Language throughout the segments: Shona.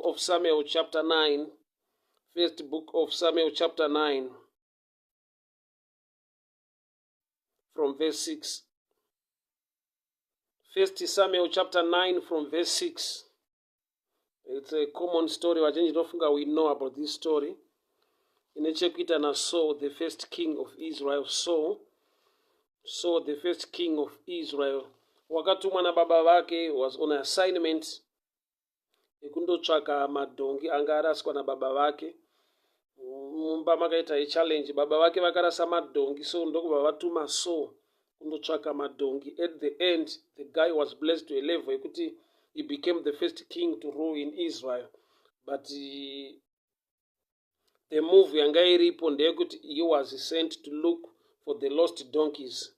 of Samuel chapter 9. First book of Samuel chapter 9 from verse 6. First Samuel chapter 9 from verse 6. It's a common story. Vazhinji ndofunga we know about this story. Ine chekuita naSaul, the first king of Israel. Saul, Saul, the first king of Israel, wakatumwa nababa vake, was on assignment yekundotsvaka madhongi anga araswa nababa vake. Mumba makaita yechallenge, baba vake vakarasa madhongi, so ndokubva vatuma Saul kundotsvaka madhongi. At the end, the guy was blessed to a level yekuti he became the first king to rule in Israel. But the move yanga iripo ndeyekuti he was sent to look for the lost donkeys.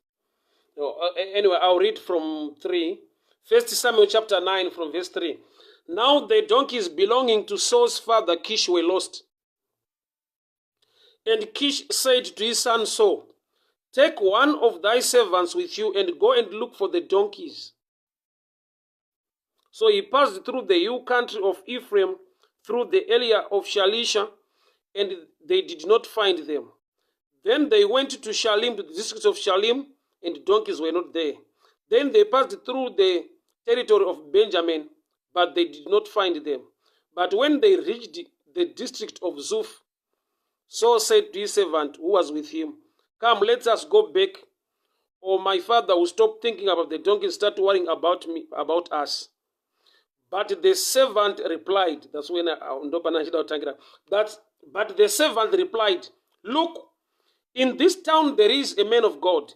No, anyway, I'll read from 3. First Samuel chapter 9 from verse 3. Now the donkeys belonging to Saul's father Kish were lost. And Kish said to his son Saul, "Take one of thy servants with you and go and look for the donkeys." So he passed through the hill country of Ephraim, through the area of Shalisha, and they did not find them. Then they went to Shalim, to the district of Shalim, and donkeys were not there. Then they passed through the territory of Benjamin, but they did not find them. But when they reached the district of Zuph, Saul said to his servant who was with him, "Come, let us go back, or my father will stop thinking about the donkey, start worrying about me, about us." But the servant replied, that's when I, but the servant replied, "Look, in this town there is a man of God.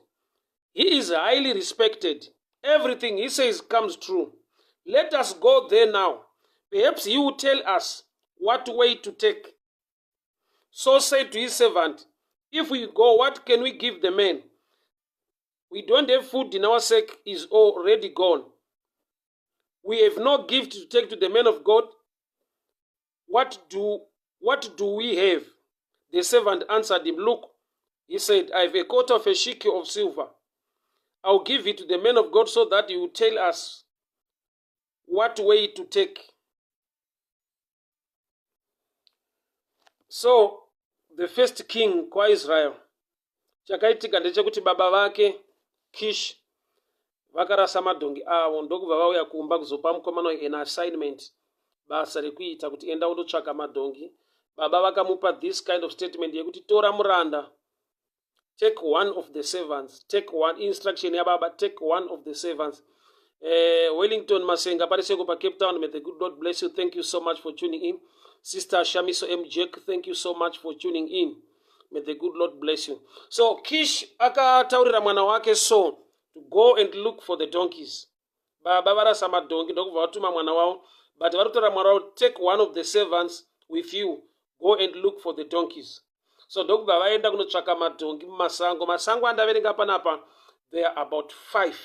He is highly respected. Everything he says comes true. Let us go there now. Perhaps he will tell us what way to take." So said to his servant, "If we go, what can we give the man? We don't have food in our sack is already gone. We have no gift to take to the man of God. What do we have?" The servant answered him, "Look," he said, "I have a quarter of a shekel of silver. I'll give it to the man of God so that he will tell us what way to take." So, the first king kwaIsrael, chakaitika ndechekuti baba vake Kish vakarasa madhongi avo, ndokubva vauya kumba kuzopa mukomana uyu an assignment, basa rekuita, kuti enda undotsvaka madhongi. Baba vakamupa this kind of statement yekuti tora muranda, take one of the servants, take one. Instruction yababa, take one of the servants. Wellington Masenga pariseko paCape Town, may the good Lord bless you. Thank you so much for tuning in. Sister Shamiso M Jack, thank you so much for tuning in. May the good Lord bless you. So Kish akataurira mwana wake so to go and look for the donkeys. Baba varasa madhongi, ndokubva vatuma mwana wavo, but vari kutaura mwana wavo, "Take one of the servants with you, go and look for the donkeys." So ndokubva vaenda kunotsvaka madhongi mumasango. Masango andaverenga panapa, there are about five.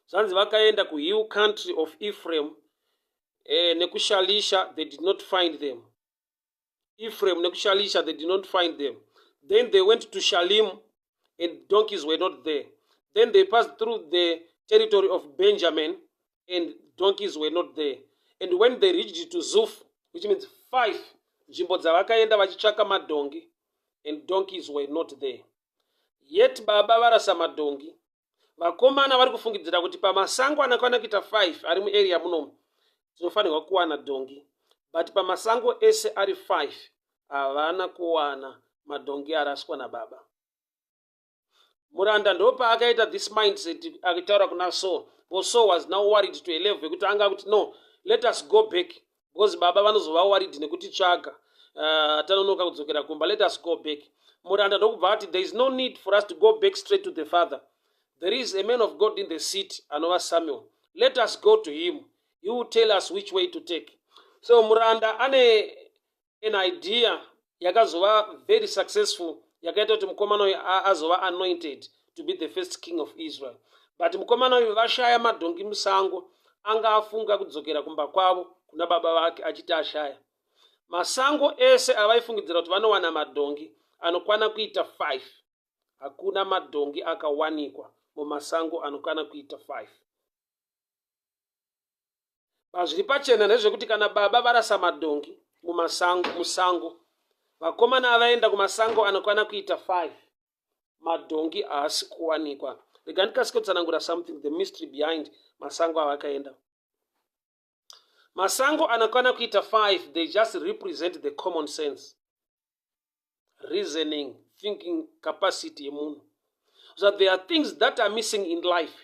Zvanzi vakaenda kuhill country of Ephraim nekuShalisha, they did not find them. Ephraim nekuShalisha, they did not find them. Then they went to Shalim, and donkeys were not there. Then they passed through the territory of Benjamin, and donkeys were not there. And when they reached to Zuph, which means five nzvimbo dzavakaenda vachitsvaka madhongi, and donkeys were not there. Yet baba varasa madhongi, vakomana vari kufungidzira kuti pamasango anokwana kuita 5 ari muarea munomu tinofanirwa kuwana dhongi, but pamasango ese ari 5 havana kuwana madhongi araswa nababa. Muranda ndopaakaita this mindset akitaura kuna Saul, because Saul was now worried to a level yekuti anga kuti, "No, let us go back, because baba vanozova worried nekutitsvaga tanonoka kudzokera kumba. Let us go back." Muranda ndokubva ati, "There is no need for us to go back straight to the father. There is a man of God in the city, anova Samuel. Let us go to him. He will tell us which way to take." So muranda ane an idea yakazova very successful, yakaita kuti mukomana uyu azova anointed to be the first king of Israel. But mukomana uyu vashaya madhongi musango, anga afunga kudzokera kumba kwavo kuna baba vake achiti ashaya. Masango ese avaifungidzira kuti vanowana madhongi anokwana kuita 5, hakuna madhongi akawanikwa mumasango anokwana kuita 5. Pazviri pachena ndezvekuti kana baba varasa madhongi mumasango, musango, vakomana vaenda kumasango anokwana kuita 5, madhongi haasi kuwanikwa. Rega ndikasike kutsanangura something, the mystery behind masango avakaenda. Masango anokwana kuita 5, they just represent the common sense, reasoning, thinking capacity yemunhu. So there are things that are missing in life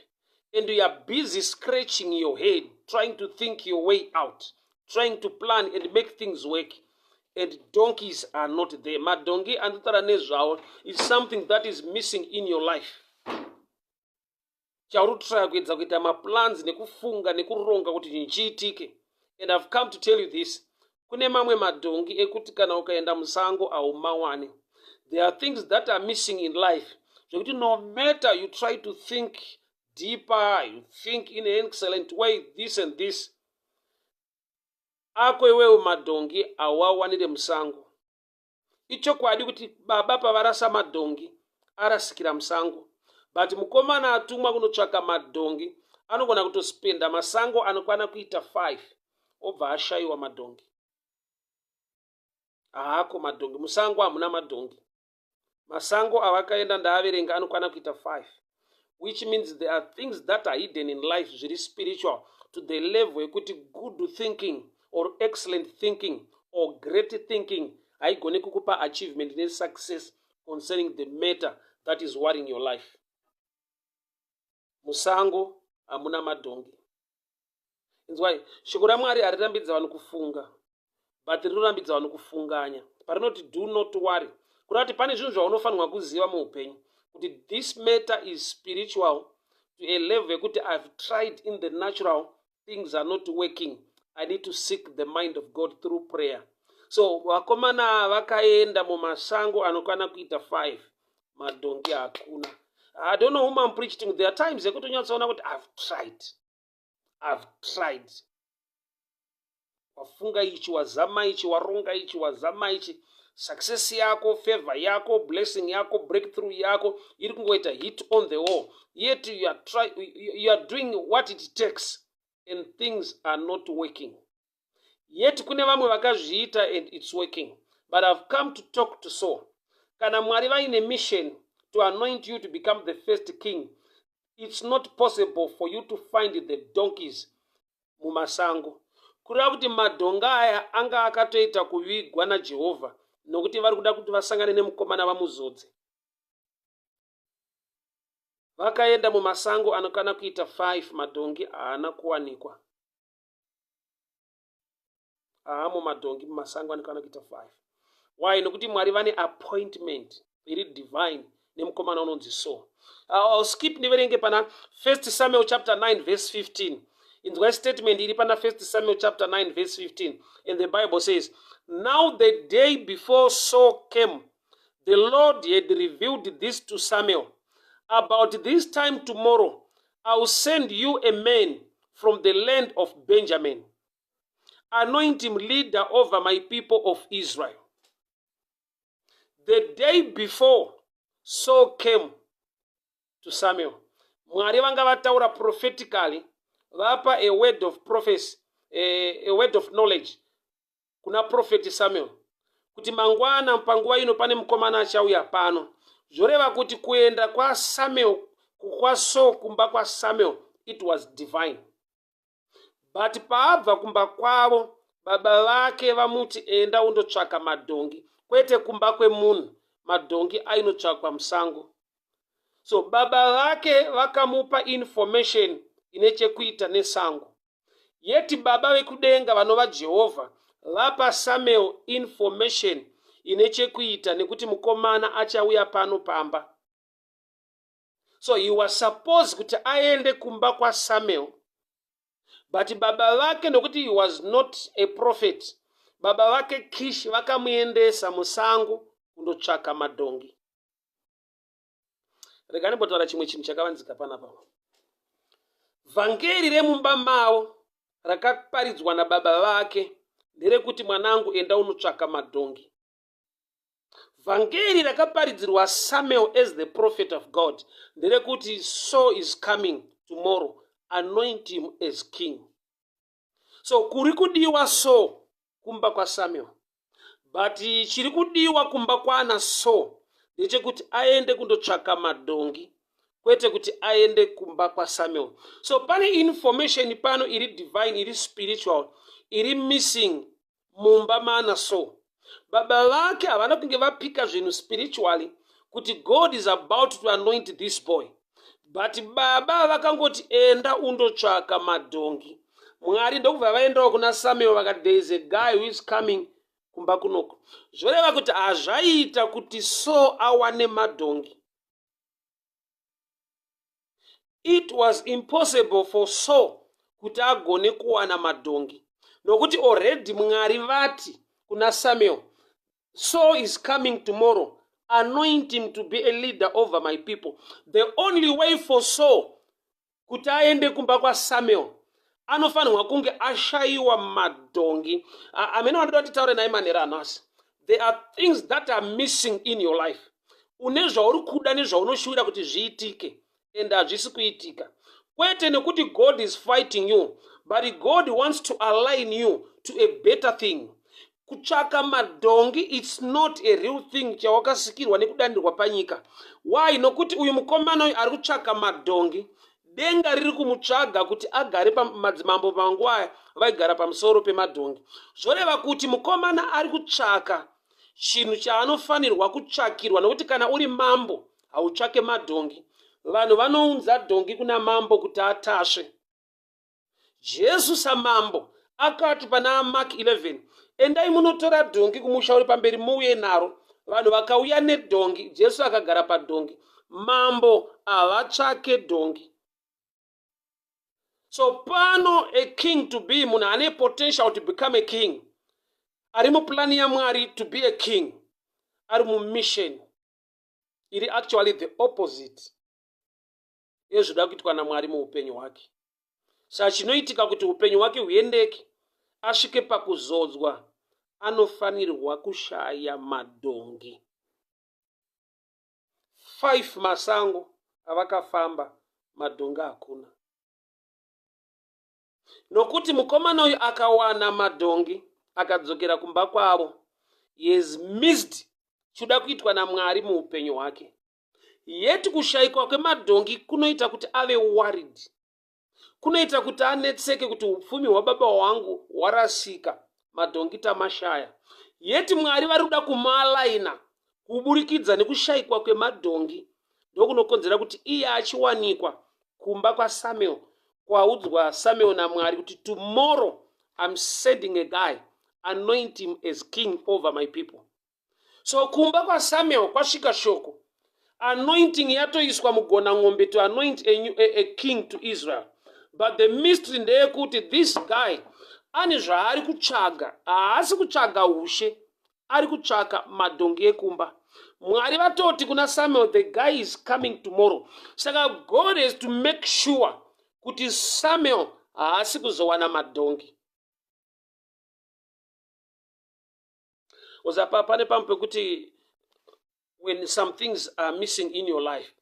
and you are busy scratching your head, trying to think your way out, trying to plan and make things work, and donkeys are not there. Madhongi anditaura nezvawo is something that is missing in your life, chauri kutraya kuedza kuita maplans nekufunga nekuronga kuti chinhu chiitike. And I've come to tell you this: kune mamwe madhongi ekuti kana ukaenda musango haumawani. There are things that are missing in life zvekuti no matter you try to think deeper, you think in an excellent way, this and this, ako iwewe madhongi hauawanire musango. Ichokwadi kuti baba pavarasa madhongi, arasikira musango, but mukomana atumwa kunotsvaka madhongi anogona kutospenda masango anokwana kuita 5, obva ashayiwa madhongi. Haako madhongi musango, hamuna madhongi. Masango avakaenda, ndaaverenga, anokwana kuita 5, which means there are things that are hidden in life zviri spiritual to the level yekuti good thinking or excellent thinking or great thinking haigoni kukupa achievement nesuccess concerning the matter that is worrying your life. Musango hamuna madhongi. Inzwai, shoko raMwari harirambidza vanhu kufunga, but rinorambidza vanhu kufunganya. Parinoti "Do not worry", kureva kuti pane zvinhu zvaunofanirwa kuziva muupenyu kuti this matter is spiritual to a level yekuti I've tried in the natural, things are not working, I need to seek the mind of God through prayer. So vakomana vakaenda mumasango anokwana kuita 5, madhongi hakuna. I don't know whom I'm preaching. There are times yekuti unyatsoona kuti I've tried, I've tried, wafunga ichi, wazama ichi, waronga ichi, wazama ichi, success yako, favor yako, blessing yako, breakthrough yako iri kungoita hit on the wall, yet you are doing what it takes and things are not working. Yet kune vamwe vakazviita and it's working. But I've come to talk to Saul. Kana Mwari vaine mission to anoint you to become the first king, it's not possible for you to find the donkeys mumasango. Kureva kuti madhonga aya anga akatoita kuvigwa naJehovha, nokuti vari kuda kuti vasangane nemukomana vamuzodze. Vakaenda mumasango anokwana kuita 5, madhongi haana kuwanikwa. Haamo madhongi mumasango anokwana kuita 5. Why? Nokuti Mwari vane appointment iri divine nemukomana unonzi Saul. I'll skip, ndiverenge pana 1 Samuel chapter 9 verse 15. Inzwa statement iri pana 1 Samuel chapter 9 verse 15, and the Bible says, "Now the day before Saul came, the Lord had revealed this to Samuel: 'About this time tomorrow I will send you a man from the land of Benjamin. Anoint him leader over my people of Israel.'" The day before Saul came to Samuel, Mwari vanga vataura prophetically, vapa a word of prophecy, a word of knowledge kuna Prophet Samuel kuti mangwana panguva ino pane mukomana achauya pano. Zvoreva kuti kuenda kwaSamuel, kwaSaul kumba kwaSamuel, it was divine. But paabva kumba kwavo, baba vake vamuti, "Enda undotsvaka madhongi," kwete kumba kwemunhu. Madhongi ainotsvakwa musango. So baba vake vakamupa information ine chekuita nesango, yeti Baba vekudenga vanova Jehovha vapa Samuel information ine chekuita nekuti mukomana achauya pano pamba. So he was supposed kuti aende kumba kwaSamuel, but baba vake, nokuti he was not a prophet, baba vake Kish vakamuendesa musango kundotsvaka madhongi. Rega ndimbotaura chimwe chinhu chakavanzika panapa. Vhangeri remumba mavo rakaparidzwa nababa vake nderekuti, "Mwanangu, enda unotsvaka madhongi." Vhangeri rakaparidzirwa Samuel as the prophet of God nderekuti, "Saul is coming tomorrow, anoint him as king." So kuri kudiwa so kumba kwaSamuel, but chiri kudiwa kumba kwana so ndechekuti aende kundotsvaka madhongi, kwete kuti aende kumba kwaSamuel. So pane information pano iri divine, iri spiritual, iri missing mumba maana so. Baba vake havana kunge vapika zvinhu spiritually kuti God is about to anoint this boy, but baba vakangoti enda undotsvaka madhongi. Mwari ndokubva vaendawo kuna Samuel vakati there is a guy who is coming kumba kunoko. Zvoreva kuti hazvaiita kuti so awane madhongi. It was impossible for Saul kuti agone kuwana madhongi nokuti already Mwari vati kuna Samuel, Saul is coming tomorrow, anoint him to be a leader over my people. The only way for Saul kuti aende kumba kwaSamuel anofanirwa kunge ashayiwa madhongi. Amene vanoda nditaure naye manhero anhasi. There are things that are missing in your life. Une zvauri kuda nezvaunoshuwira kuti zviitike and hazvisi kuitika, kwete nekuti God is fighting you, but God wants to align you to a better thing. Kutsvaka madhongi, it's not a real thing chawakasikirwa nekudandirwa panyika. Why? Nokuti uyu mukomana uyu ari kutsvaka madhongi, denga riri kumutsvaga kuti agare pamadzimambo. Panguva aya vaigara pamusoro pemadhongi. Zvoreva kuti mukomana ari kutsvaka chinhu chaanofanirwa kutsvakirwa, nokuti kana uri mambo hautsvake madhongi. Vanhu vanounza dhongi kuna mambo kuti atasve. Jesu samambo akati pana Mark 11, endai munotora dhongi kumusha uri pamberi muuye naro. Vanhu vakauya nedhongi, Jesu akagara padhongi. Mambo havatsvake dhongi. So pano a king to be, munhu ane potential to become a king, ari muplani yaMwari to be a king, ari mumission iri actually the opposite yezvinoda kuitwa naMwari muupenyu hwake. Saka chinoitika kuti upenyu hwake huendeke, asvike pakuzodzwa, anofanirwa kushaya madhongi. 5 masango avakafamba, madhongi hakuna, nokuti mukomana uyu akawana madhongi akadzokera kumba kwavo, he has missed chinoda kuitwa naMwari muupenyu hwake. Yet kushayikwa kwemadhongi kunoita kuti ave worried, kunoita kuti anetseke kuti upfumi hwababa hwangu hwarasika, madhongi tamashaya. Yet Mwari vari kuda kumualaina kuburikidza nekushayikwa kwemadhongi, ndokunokonzera kuti iye achiwanikwa kumba kwaSamuel, kwaudzwa Samuel naMwari kuti tomorrow I'm sending a guy, anoint him as king over my people. So kumba kwaSamuel kwasvika shoko, anointing yatoiswa mugona ng'ombe to anoint a king to Israel. But the mystery ndeyekuti this guy ane zvaari kutsvaga. Haasi kutsvaga ushe, ari kutsvaka madhongi ekumba. Mwari vatoti kuna Samuel, the guy is coming tomorrow. Saka God has to make sure kuti Samuel haasi kuzowana madhongi. Uzapa pane pamwe pekuti when some things are missing in your life,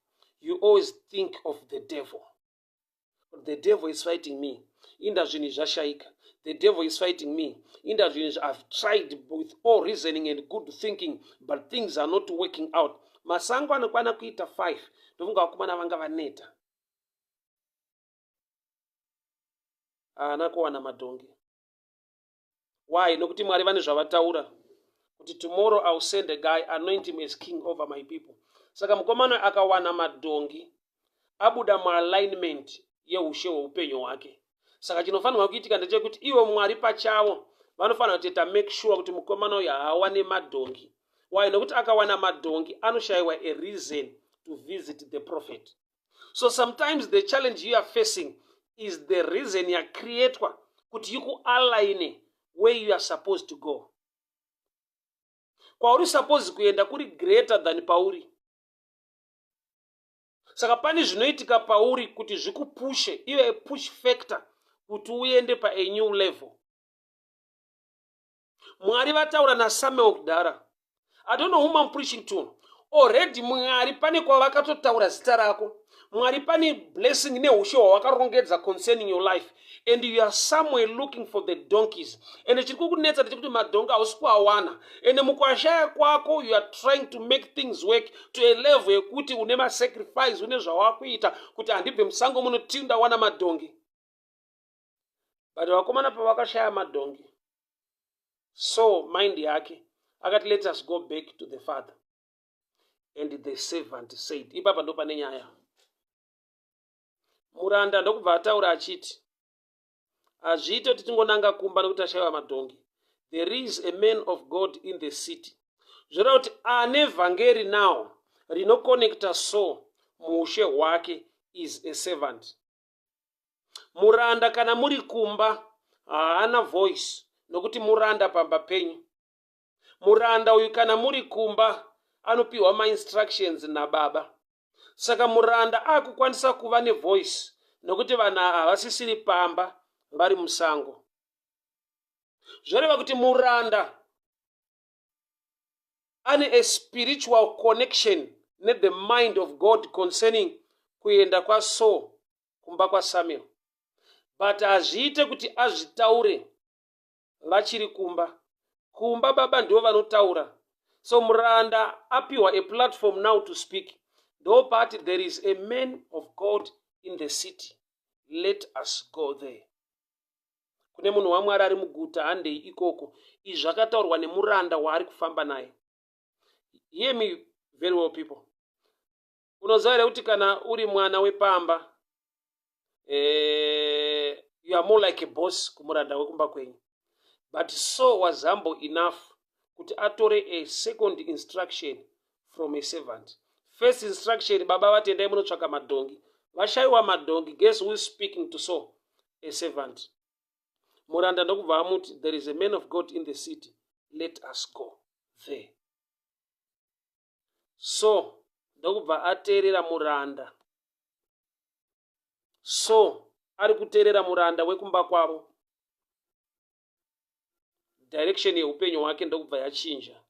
you always think of the devil. The devil is fighting me, inda zvinhu zvashayika. The devil is fighting me, inda zvinhu. I've tried with all reasoning and good thinking, but things are not working out. Masango anokwana kuita 5, ndofunga vakomana vanga vaneta, haana kuwana madhongi. Why? Nokuti Mwari vane zvavataura kuti tomorrow I will send a guy, anoint him as king over my people. Saka mukomana akawana madhongi abuda mualignment yeushe hweupenyu hwake. Saka chinofanirwa kuitika ndechekuti ivo Mwari pachavo vanofanira kutoita make sure kuti mukomana uyu haawane madhongi. Why? Nokuti akawana madhongi anoshayiwa a reason to visit the prophet. So sometimes the challenge you are facing is the reason yacreatwa kuti ikualign where you are supposed to go. Kwauri suppose kuenda kuri greater than pauri. Saka pane zvinoitika pauri kuti zvikupushe, ive a push factor kuti uende pa a new level. Mwari vataura naSamuel kudhara. I don't know whom I'm preaching to. Already Mwari pane kwavakatotaura zita rako. Mwari pane blessing neushe hwavakarongedza concerning your life, and you are somewhere looking for the donkeys, and chiri kukunetsa ndechekuti madhongi hausi kuawana, and mukuashaya kwako you are trying to make things work to a level yekuti une masacrifice, une zvawakuita kuti handibve musango muno till ndawana madhongi. But vakomana pavakashaya madhongi, so mind yake akati, "Let us go back to the father." And the servant said, ipapa ndo pane nyaya, muranda ndokubva ataura achiti, "Hazviite kuti tingonanga kumba nekuti ashayiwa madhongi. There is a man of God in the city." Zvoreva kuti ane vhangeri now rinoconnecta so muushe hwake is a servant, muranda. Kana muri kumba haana voice nokuti muranda pamba penyu. Muranda uyu, kana muri kumba, anopiwa mainstructions nababa. Saka muranda akukwanisa kuva nevoice nokuti vanhu havasisiri pamba, vari musango. Zvoreva kuti muranda ane a spiritual connection nethe mind of God concerning kuenda kwaSaul kumba kwaSamuel, but hazviite kuti azvitaure vachiri kumba. Kumba baba ndivo vanotaura. So muranda apiwa a platform now to speak. Ndopati, "There is a man of God in the city, let us go there." Kune munhu waMwari ari muguta, handei ikoko. Izvi zvakataurwa nemuranda waari kufamba naye. Hear me very well, people. Unoziva here kuti kana uri mwana wepamba, you are more like a boss kumuranda wekumba kwenyu? But Saul was humble enough kuti atore a second instruction from a servant. First instruction, baba vati, "Endai munotsvaka madhongi." Vashayiwa madhongi, guess who is speaking to Saul? A servant. Muranda ndokubva amuti, "There is a man of God in the city, let us go there." So ndokubva ateerera muranda. So ari kuteerera muranda wekumba kwavo, direction yeupenyu hwake ndokubva yachinja.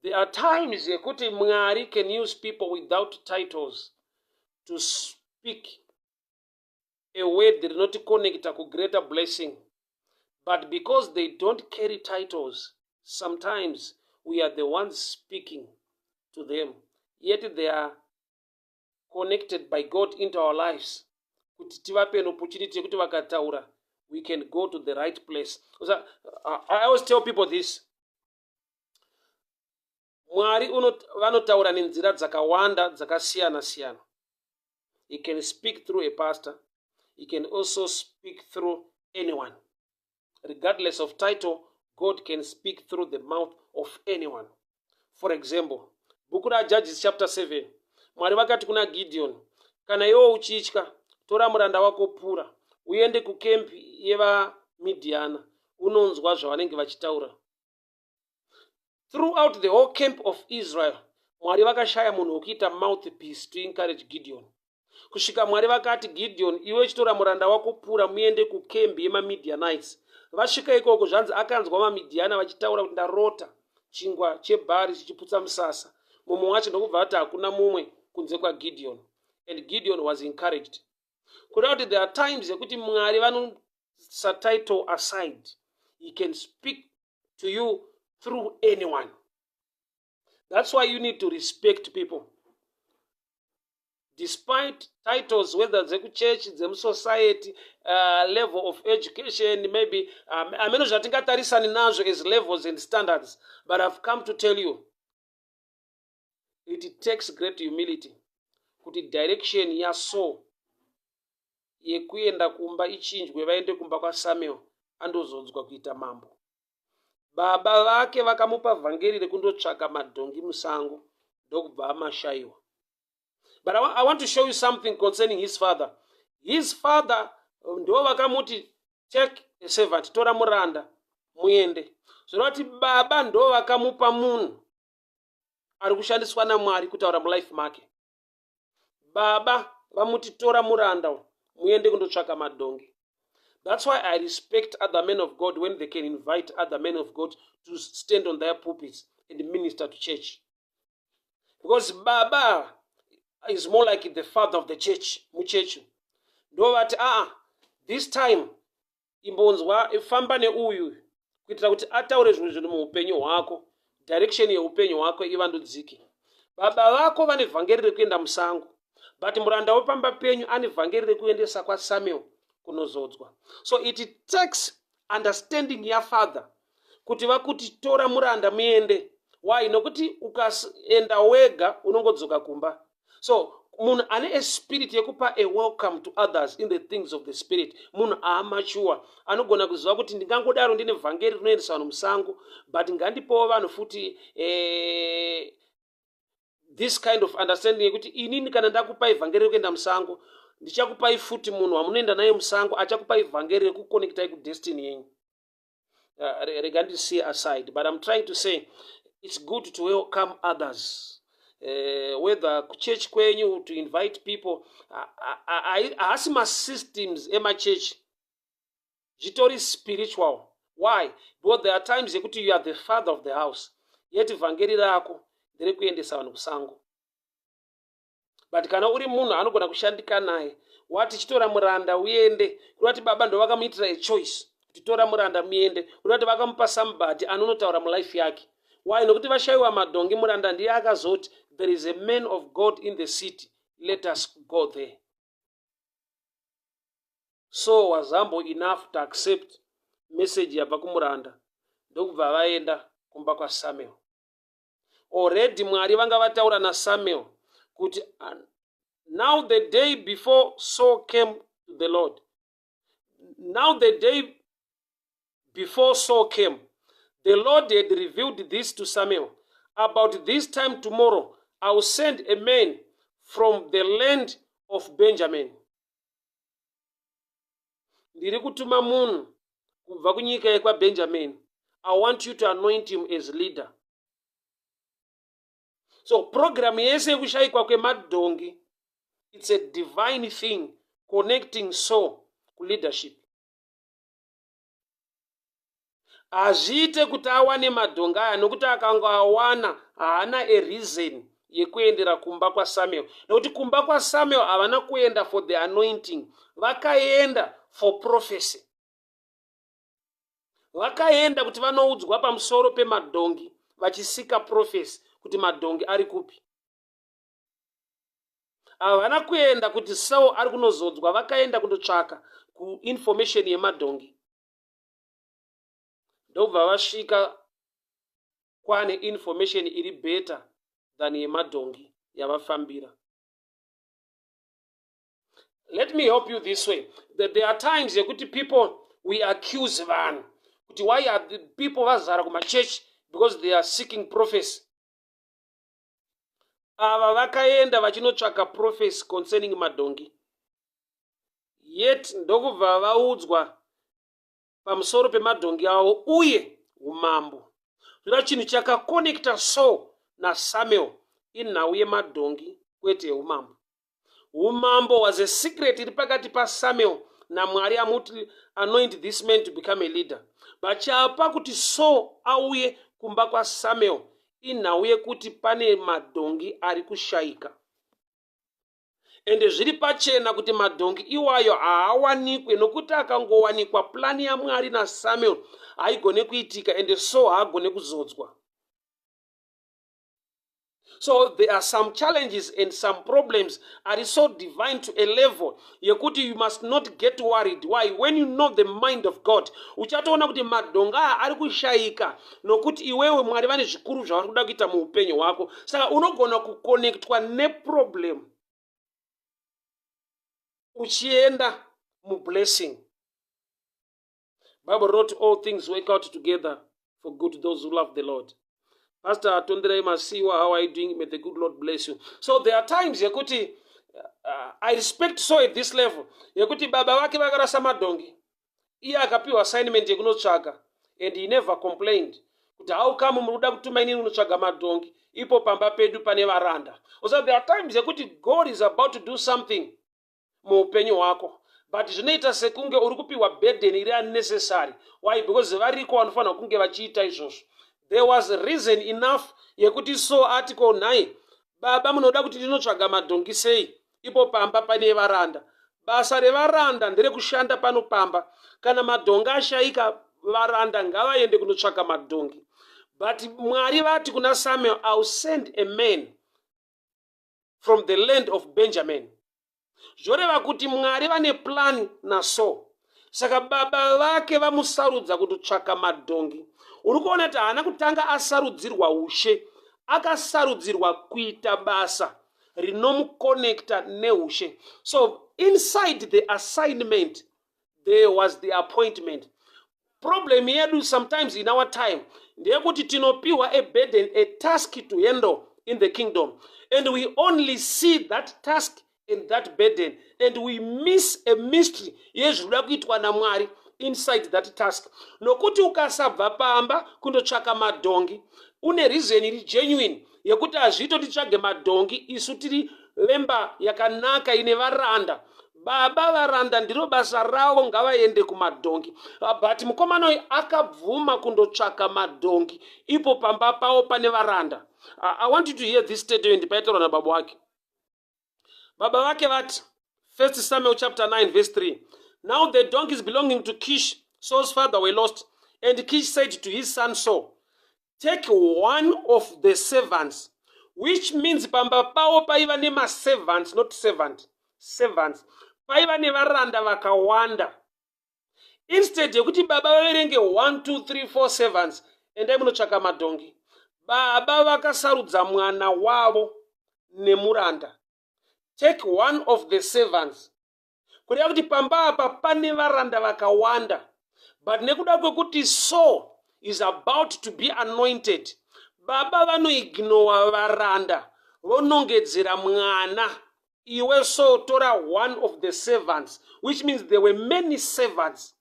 There are times yekuti Mwari can use people without titles to speak a word rinoticonnecta kugreater blessing, but because they don't carry titles, sometimes we are the ones speaking to them, yet they are connected by God into our lives kuti tivape an opportunity yekuti vakataura, we can go to the right place. So, I always tell people this: Mwari vanotaura nenzira dzakawanda dzakasiyana siyana. He can speak through a pastor. He can also speak through anyone regardless of title. God can speak through the mouth of anyone. For example, bhuku raJudges chapter 7, Mwari vakati kuna Gideon, "Kana iwo uchitya, tora muranda wako Pura, uende kukempi yevaMidhiana, unonzwa zvavanenge vachitaura." Throughout the whole camp of Israel, Mwari vakashaya munhu wekuita mouthpiece to encourage Gideon, kusvika Mwari vakati, "Gideon, iwe chitora muranda wako Pura, muende kukembi yemaMidianites." Vasvika ikoko, zvanzi akanzwa maMidhiana vachitaura kuti, "Ndarota chingwa chebhari chichiputsa musasa." Mumwe wacho ndokubva ati, "Hakuna mumwe kunze kwaGideon." And Gideon was encouraged. Kuda kuti there are times yekuti Mwari vanoisa title aside. He can speak to you through anyone. That's why you need to respect people despite titles, whether dzekuchechi, dzemusociety, level of education, maybe ameno zvatingatarisani nazvo as levels and standards. But I've come to tell you, it takes great humility kuti direction yaSaul yekuenda kumba ichinjwe, vaende kumba kwaSamuel andozodzwa kuita mambo. Baba vake vakamupa vhangeri rekundotsvaka madhongi musango, ndokubva amashayiwa. But I want to show you something concerning his father. His father ndo vakamuti, "Take a servant, tora muranda muende." Zvoreva kuti baba ndo vakamupa munhu ari kushandiswa naMwari kutaura mulife make. Baba vamuti, "Tora muranda muende kundotsvaka madhongi." That's why I respect other men of God when they can invite other men of God to stand on their pulpits and minister to church. Because baba is more like the father of the church muchechi. Ndovati, aa, this time imbonzwa, famba neuyu kuitira kuti ataure zvimwe zvinhu muupenyu hwako, direction yeupenyu hwako ivandudzike. Baba vako vane vhangeri rekuenda musango, but muranda wepamba penyu ane vhangeri rekuendesa kwaSamuel kunozodzwa. So it takes understanding yafather kuti vakuti, "Tora muranda muende." Why? Nokuti ukaenda wega unongodzoka kumba. So munhu ane a spirit yekupa a welcome to others in the things of the spirit, munhu aamature, anogona kuziva kuti ndingangodaro ndine vhangeri rinoendesa vanhu musango, but ngandipowo vanhu futi this kind of understanding yekuti inini kana ndakupai vhangeri rekuenda musango, ndichakupai futi munhu wamunoenda naye musango achakupai vhangeri rekuconnectai kudestiny yenyu. Rega ndisiye aside, but I'm trying to say it's good to welcome others, whether kuchurch kwenyu, to invite people. Haasi masystems emachechi, zvitori spiritual. Why? Because there are times yekuti you are the father of the house, yet vhangeri rako nderekuendesa vanhu kusango. But kana uri munhu anogona kushandika naye, wati, "Chitora muranda uende," kureva kuti baba ndo vakamuitira a choice kuti, "Tora muranda muende," kureva kuti vakamupa somebody anonotaura mulife yake. Why? Nokuti vashayiwa madhongi, muranda ndiye akazoti, "There is a man of God in the city, let us go there." So was humble enough to accept message yabva kumuranda, ndokubva vaenda kumba kwaSamuel. Already Mwari vanga vataura naSamuel kuti, now the day before Saul came to the Lord, now the day before Saul came, the Lord had revealed this to Samuel: 'About this time tomorrow I will send a man from the land of Benjamin.'" Ndiri kutuma munhu kubva kunyika yekwaBenjamin. I want you to anoint him as leader. So programu yese yekushayikwa kwemadhongi, it's a divine thing connecting Saul kuleadership. Hazviite kuti awane madhongi aya, nokuti akanga awana, haana a reason yekuendera kumba kwaSamuel, nokuti kumba kwaSamuel havana kuenda for the anointing, vakaenda for prophecy. Vakaenda kuti vanoudzwa pamusoro pemadhongi, vachiseeka prophecy kuti madhongi ari kupi. Havana kuenda kuti Saul ari kunozodzwa, vakaenda kundotsvaka kuinformation yemadhongi. Ndobva vasvika kwane information iri better than yemadhongi yavafambira. Let me help you this way, that there are times yekuti people, we accuse vanhu kuti, why are the people vazara kumachechi? Because they are seeking prophecy. Ava vakaenda vachinotsvaka prophecy concerning madhongi, yet ndokubva vaudzwa pamusoro pemadhongi avo uye umambo. Zvira chinhu chakaconnecta Saul naSamuel inhau yemadhongi, kwete yeumambo. Umambo was a secret iri pakati paSamuel naMwari amuti, "Anoint this man to become a leader." But chapa kuti Saul auye kumba kwaSamuel inhau yekuti pane madhongi ari kushayika, ende zviri pachena kuti madhongi iwayo haawanikwe, nokuti akangowanikwa, plan yaMwari naSamuel haigone kuitika, ende Saul haagone kuzodzwa. So there are some challenges and some problems are so divine to a level yekuti you must not get worried. Why? When you know the mind of God, uchatoona kuti madhonga aya ari kushayika nokuti iwewe Mwari vane zvikuru zvavari kuda kuita muupenyu hwako. Saka unogona kuconnectwa neproblem uchienda mublessing. Bible wrote, "All things work out together for good to those who love the Lord." Pastor Tonderai Masiwa, how are you doing? May the good Lord bless you. So there are times yekuti I respect so at this level yekuti baba vake vakarasa madhongi, iye akapiwa assignment yekunotsvaga, and he never complained kuti, "How come muri kuda kutuma inini kunotsvaga madhongi, ipo pamba pedu pane varanda?" So there are times yekuti God is about to do something muupenyu hwako, but zvinoita sekunge uri kupiwa burden iri unnecessary. Why? Because variko vanofanira kunge vachiita izvozvo. There was reason enough yekuti so ati, "Ko nhai Baba, munoda kuti ndinotsvaga madhongi sei ipo pamba pane varanda? Basa revaranda nderekushanda pano pamba. Kana madhongi ashayika, varanda ngavaende kunotsvaga madhongi. But Mwari vati kuna Samuel, "I'll send a man from the land of Benjamin." Zvoreva kuti Mwari vane plan naSaul. Saka baba vake vamusarudza kutotsvaka madhongi. Uri kuona kuti haana kutanga asarudzirwa ushe, akasarudzirwa kuita basa rinomuconnecta neushe. So inside the assignment there was the appointment. Problem yedu sometimes in our time ndeyekuti tinopiwa a burden, a task to handle in the kingdom, and we only see that task and that burden, and we miss a mystery yezvinoda kuitwa naMwari inside that task. Nokuti ukasabva pamba kundotsvaka madhongi, une reason iri genuine yekuti hazviito titsvage madhongi, isu tiri vemba yakanaka ine varanda. Baba, varanda ndiro basa ravo, ngavaende kumadhongi. But mukomana uyu akabvuma kundotsvaka madhongi ipo pamba pavo pane varanda. I want you to hear this statement paitaurwa nababa wake. Baba vake vati, 1 Samuel chapter 9 verse 3, "Now the donkeys belonging to Kish, Saul's father, were lost, and Kish said to his son Saul, 'Take one of the servants,'" which means pamba pavo paiva nemaservants, not servant, servants. Paiva nevaranda vakawanda. Instead yekuti baba vaverenge 1, 2, 3, 4 servants, endai munotsvaka madhongi, baba vakasarudza mwana wavo nemuranda. "Take one of the servants," kureva kuti pamba apa pane varanda vakawanda, but nekuda kwekuti Saul is about to be anointed, baba vanoignora varanda, vonongedzera mwana, "Iwe Saul, tora one of the servants," which means there were many servants.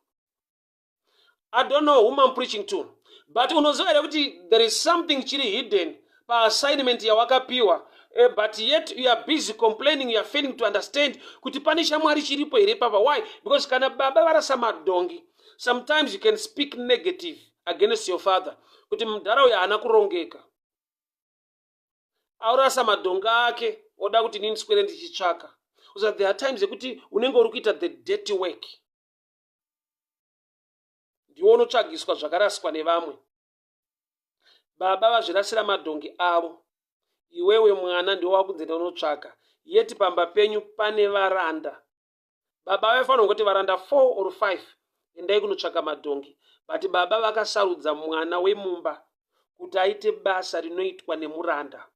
I don't know whom I'm preaching to, but unoziva here kuti there is something chiri hidden paassignment yawakapiwa, but yet you are busy complaining, you are failing to understand kuti pane chaMwari chiripo here papa? Why? Because kana baba varasa madhongi, sometimes you can speak negative against your father kuti mudhara uyu haana kurongeka, aurasa madhongi ake, oda kuti inini swere ndichitsvaka. So there are times yekuti unenge uri kuita the dirty work, ndiwo unotsvagiswa zvakaraswa nevamwe. Baba vazvirasira madhongi avo, iwewe mwana ndiwo wakunzenda unotsvaka, yeti pamba penyu pane varanda. Baba vaifanira kuti varanda 4 or 5, endai kunotsvaka madhongi, but baba vakasarudza mwana wemumba kuti aite basa rinoitwa nemuranda.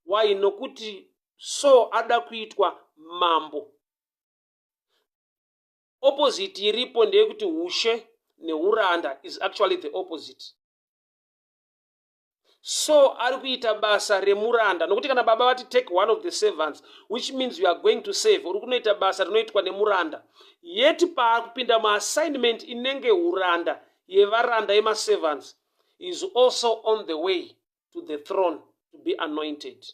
Why? Nokuti so ada kuitwa mambo. Opposite iripo ndeyekuti ushe neuranda is actually the opposite. So ari kuita basa remuranda, nokuti kana baba vati, "Take one of the servants," which means you are going to save, uri kunoita basa rinoitwa nemuranda. Yet paakupinda muassignment inenge uranda yevaranda, yemaservants, is also on the way to the throne to be anointed.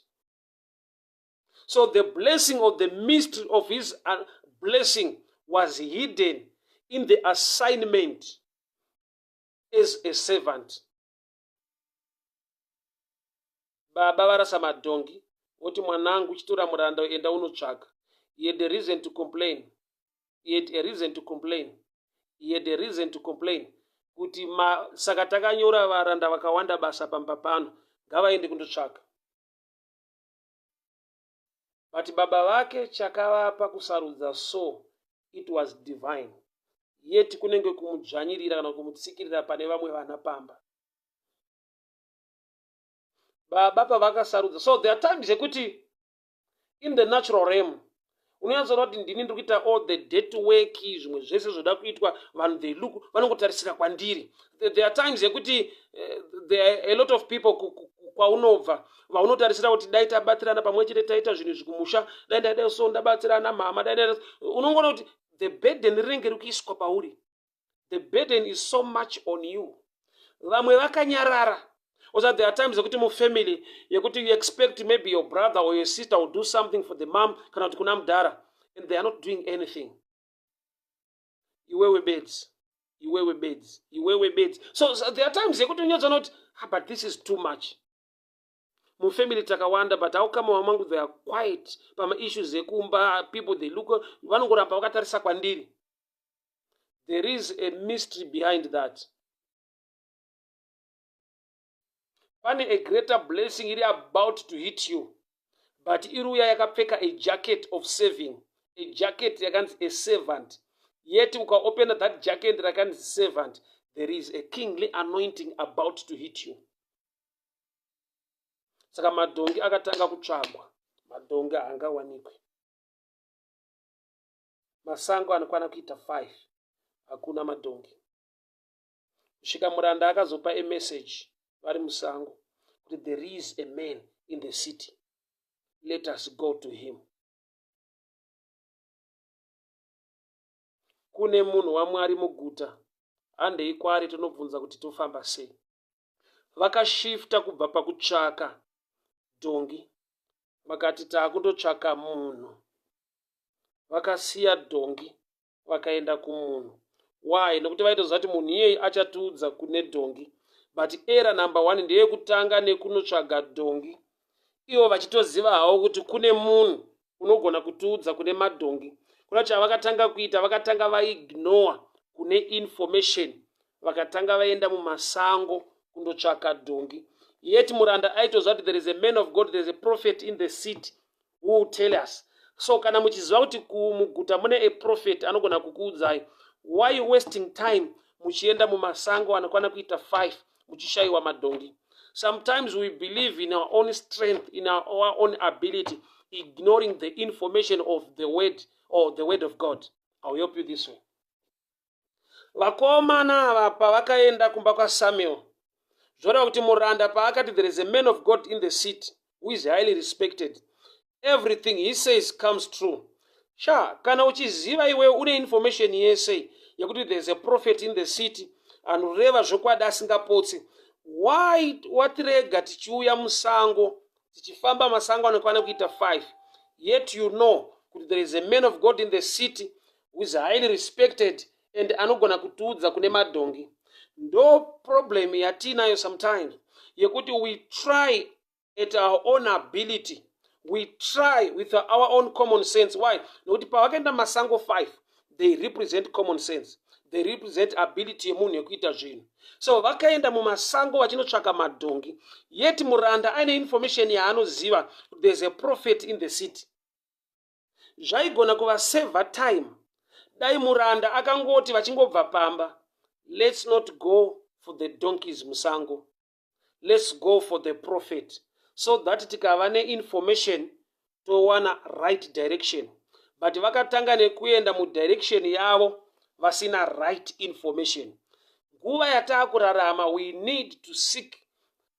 So the blessing of the mystery of his blessing was hidden in the assignment as a servant. Baba varasa madhongi, oti, "Mwanangu, chitora muranda, enda unotsvaga." He had a reason to complain. He had a reason to complain. He had a reason to complain kuti ma, saka takanyora varanda vakawanda basa pamba pano, ngavaende kundotsvaga. But baba vake chakavapa kusarudza, so it was divine, yet kunenge kumudzvanyirira kana kumutsikirira pane vamwe vana pamba baba pavakasarudza. So there are times yekuti in the natural realm unonyatsoona kuti ndini ndiri kuita all the dirty work, zvimwe zvese zvoda kuitwa, vanhu they look, vanongotarisira kwandiri. There are times yekuti there are a lot of people kwaunobva vaunotarisira kuti dai tabatsirana pamwe chete, taita zvinhu izvi kumusha, dai ndadai so ndabatsirana mama, dai unongoona kuti the burden rinenge riri kuiswa pauri. The burden is so much on you. Vamwe vakanyarara. Also there are times yekuti mufamily yekuti you expect maybe your brother or your sister will do something for the mom kana kuti kuna mudhara, and they are not doing anything. Iwewe bedzi, iwewe bedzi, iwewe bedzi. So there are times yekuti unyatsoona kuti, "Ah, but this is too much." Mufamily takawanda, but how come vamangu they are quiet pamaissues ekumba? People, they look, vanongoramba vakatarisa kwandiri. There is a mystery behind that. Pane a greater blessing iri about to hit you, but iri uya yakapfeka a jacket of saving, a jacket yakanzi a servant. Yet ukaopena that jacket rakanzi servant, there is a kingly anointing about to hit you. Saka madhongi akatanga kutsvagwa, madhongi haangawanikwi. Masango anokwana kuita 5, hakuna madhongi, kusvika muranda akazopa a message vari musango kuti there is a man in the city, let us go to him. Kune munhu waMwari muguta, handei kwaari tonobvunza kuti tofamba sei. Vakashifta kubva pakutsvaka dhongi, vakati taakundotsvaka munhu. Vakasiya dhongi, vakaenda kumunhu. Why? Nekuti vaitoziva kuti munhu iyeyi achatiudza kune dhongi. But era number one ndeyekutanga nekunotsvaga dhongi, ivo vachitoziva havo kuti kune munhu unogona kutiudza kune madhongi. Kuna chavakatanga kuita, vakatanga vaignore kune information, vakatanga vaenda mumasango kundotsvaka dhongi. Yet muranda aitoziva kuti there is a man of God, there is a prophet in the city who will tell us. So kana muchiziva kuti kumuguta mune a prophet anogona kukuudzai, why wasting time muchienda mumasango anokwana kuita 5 muchishayiwa madhongi? Sometimes we believe in our own strength, in our own ability, ignoring the information of the word or the word of God. I'll help you this way. Vakomana ava pavakaenda kumba kwaSamuel, zvoreva kuti muranda paakati there is a man of God in the city who is highly respected, everything he says comes true. Sha, kana uchiziva iwewe une information yese yekuti there is a prophet in the city anoreva zvokwadi asingapotsi, why watirega tichiuya musango, tichifamba masango anokwana kuita 5, yet you know kuti there is a man of God in the city who is highly respected and anogona kutiudza kune madhongi? Ndo problem yatiinayo sometimes, yekuti we try at our own ability, we try with our own common sense. Why? Nokuti pavakaenda masango 5, they represent common sense, they represent ability yemunhu yekuita zvinhu. So vakaenda mumasango vachinotsvaka madhongi, yet muranda aine information yaanoziva, there's a prophet in the city. Zvaigona kuvasevha time dai muranda akangoti vachingobva pamba, "Let's not go for the donkeys musango, let's go for the prophet," so that tikava neinformation towana right direction. But vakatanga nekuenda mudirection yavo vasina right information. Nguva yataakurarama, we need to seek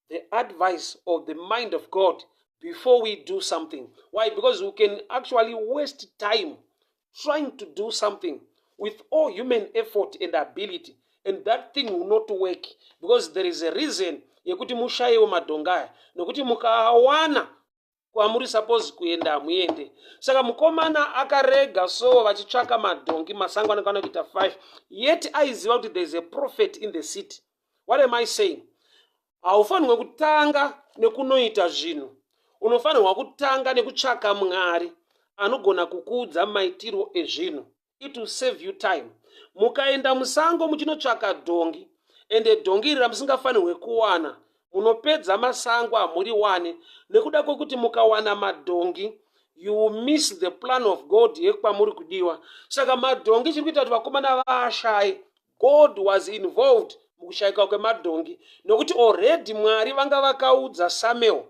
the advice of the mind of God before we do something. Why? Because we can actually waste time trying to do something with all human effort and ability, and that thing will not work, because there is a reason yekuti mushayiwo madhongi aya, nokuti mukawana kwamuri suppose kuenda hamuende. Saka mukomana akarega so vachitsvaka madhongi masango anokwana kuita 5, yet aiziva kuti there is a prophet in the city. What am I saying? Haufanirwe kutanga nekunoita zvinhu, unofanirwa kutanga nekutsvaka Mwari anogona kukuudza maitiro ezvinhu. It will save you time. Mukaenda musango muchinotsvaka dhongi, ende dhongi iri ramusingafanirwe kuwana, munopedza masango hamuriwane, nekuda kwekuti mukawana madhongi, you will miss the plan of God yekwamuri kudiwa. Saka madhongi, chiri kuita kuti vakomana vaashaye, God was involved mukushayika kwemadhongi, nokuti already Mwari vanga vakaudza Samuel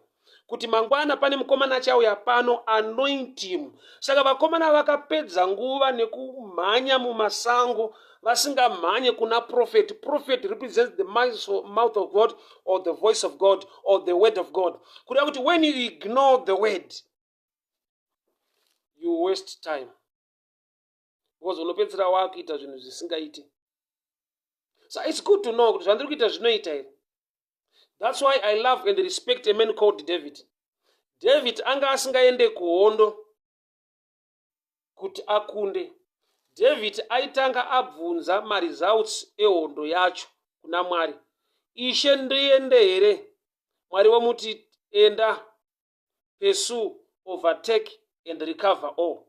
kuti mangwana pane mukomana achauya pano, anoint him. Saka vakomana vakapedza nguva nekumhanya mumasango vasingamhanye kuna prophet. Prophet represents the mouth of God or the voice of God or the word of God. Kureva kuti when you ignore the word, you waste time, because unopedzisira waakuita zvinhu zvisingaiti. So it's good to know kuti zvandiri kuita zvinoita here. That's why I love and respect a man called David. David anga asingaende kuhondo kuti akunde. David aitanga abvunza maresults ehondo yacho kuna Mwari. "Ishe, ndiende here?" Mwari vomuti, Enda, pursue, overtake and recover all.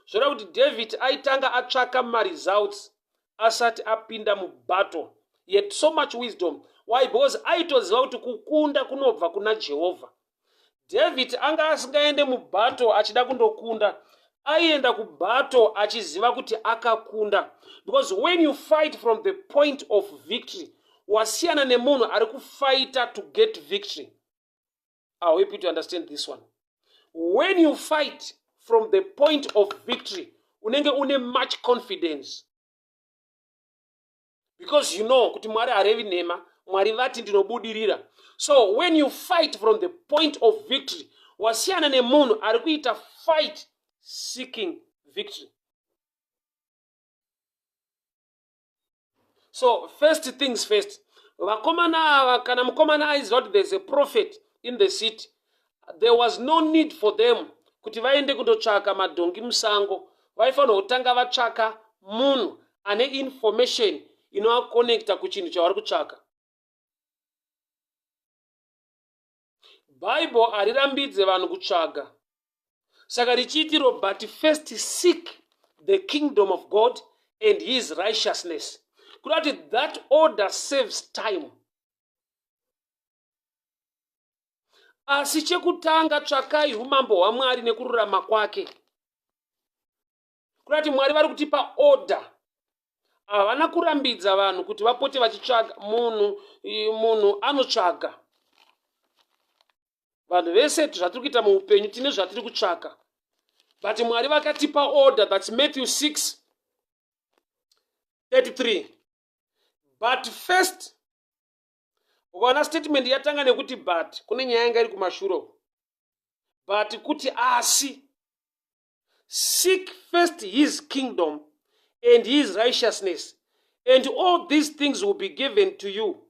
Zvoreva kuti David aitanga atsvaka maresults asati apinda mubattle. He had so much wisdom. Why? Because aitoziva kuti kukunda kunobva kuna Jehovha. David anga asingaende mubattle achida kundokunda. Aienda kubattle achiziva kuti akakunda. Because when you fight from the point of victory, wasiyana nemunhu ari kufighter to get victory. I hope you to understand this one. When you fight from the point of victory, unenge une much confidence. Because you know kuti Mwari harevi nhema, Mwari vati ndinobudirira. So when you fight from the point of victory, wasiyana nemunhu ari kuita fight seeking victory. So first things first, vakomana ava, kana mukomana aiziva kuti there's a prophet in the city, there was no need for them kuti vaende kundotsvaka madhongi musango. Vaifanirwa kutanga vatsvaka munhu ane information inovakonekta kuchinhu chavari kutsvaka. Bible harirambidze vanhu kutsvaga, saka richiitiro but first seek the kingdom of God and his righteousness, kuda kuti that order saves time. Asi chekutanga tsvakai umambo hwaMwari nekururama kwake. Kuda kuti Mwari vari kutipa order. Havana kurambidza vanhu kuti vapote vachitsvaga. Munhu munhu anotsvaga. Vanhu vese zvatiri kuita muupenyu tine zvatiri kutsvaka, but Mwari vakatipa order. That's Matthew 6 33. But first, ukaona statement yatanga nekuti but, kune nyaya yanga iri kumashure. But kuti asi seek first his kingdom and his righteousness, and all these things will be given to you,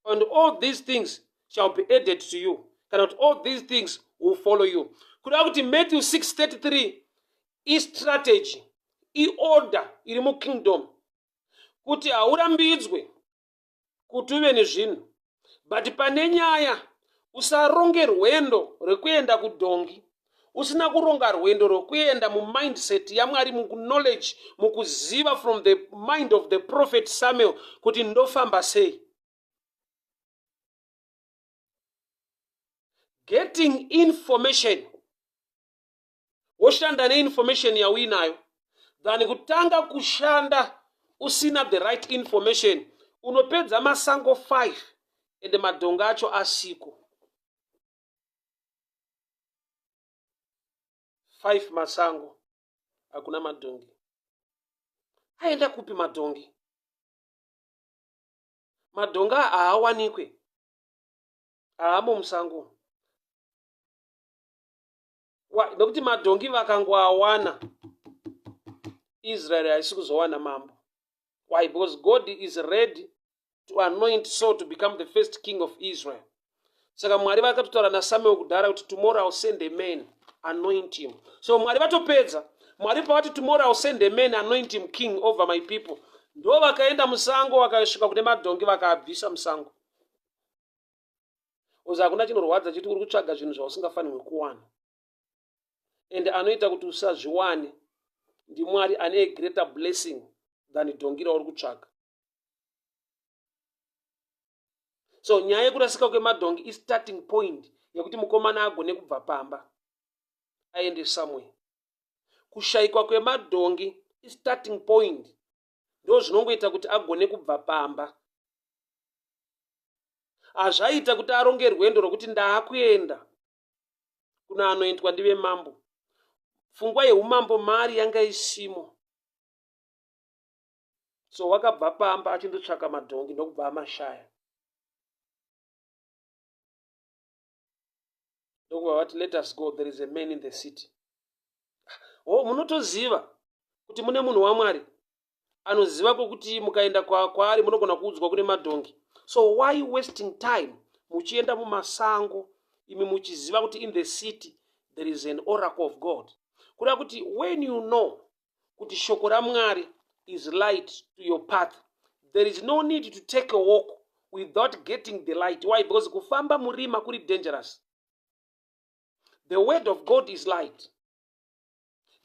and all these things shall be added to you, kana kuti all these things will follow you. Kuda kuti Matthew 6:33 istrategy, iorder iri mukingdom, kuti haurambidzwe kuti uve nezvinhu, but pane nyaya, usaronge rwendo rwekuenda kudhongi usina kuronga rwendo rwekuenda mumindset yaMwari, muknowledge, mukuziva from the mind of the prophet Samuel kuti ndofamba sei. Getting information, woshanda neinformation yauinayo, than kutanga kushanda usina the right information. Unopedza masango 5 ende madhonga acho asiko. 5 masango, hakuna madhongi. Aenda kupi madhongi? Madhonga haawanikwe, haamo musango. Nokuti madhongi vakangoawana, Israel haisi kuzowana mambo. Why? Because God is ready to anoint Saul to become the first king of Israel. Saka Mwari vakatotaura naSamuel kudhara kuti tomorrow I'll send a man, anoint him. So Mwari vatopedza. Mwari pavati tomorrow I'll send a man, anoint him king over my people, ndo vakaenda musango, vakasvika kune madhongi, vakaabvisa musango. Uzi hakuna chinorwadza chiti uri kutsvaga zvinhu zvausingafanirwi kuwana, and anoita kuti usazviwane ndiMwari ane a greater blessing than dhongi rauri kutsvaga. So nyaya yekurasika kwemadhongi istarting point yekuti mukomana agone kubva pamba aende somewhere. Kushayikwa kwemadhongi istarting point, ndo zvinongoita kuti agone kubva pamba. Hazvaita kuti aronge rwendo rwokuti ndaakuenda kuna anoitwa ndive mambo. Pfungwa yeumambo mari yanga isimo, so wakabva pamba achindotsvaka madhongi, ndokubva amashaya, ndokubva vati, "Let us go, there is a man in the city." Oh, munotoziva kuti mune munhu waMwari anoziva kwokuti mukaenda kwaari munogona kuudzwa kune madhongi. So why wasting time muchienda mumasango imi muchiziva kuti in the city there is an oracle of God? Kuda kuti when you know kuti shoko raMwari is light to your path, there is no need to take a walk. without getting the light. Why? Because kufamba murima kuri dangerous. The word of God is light.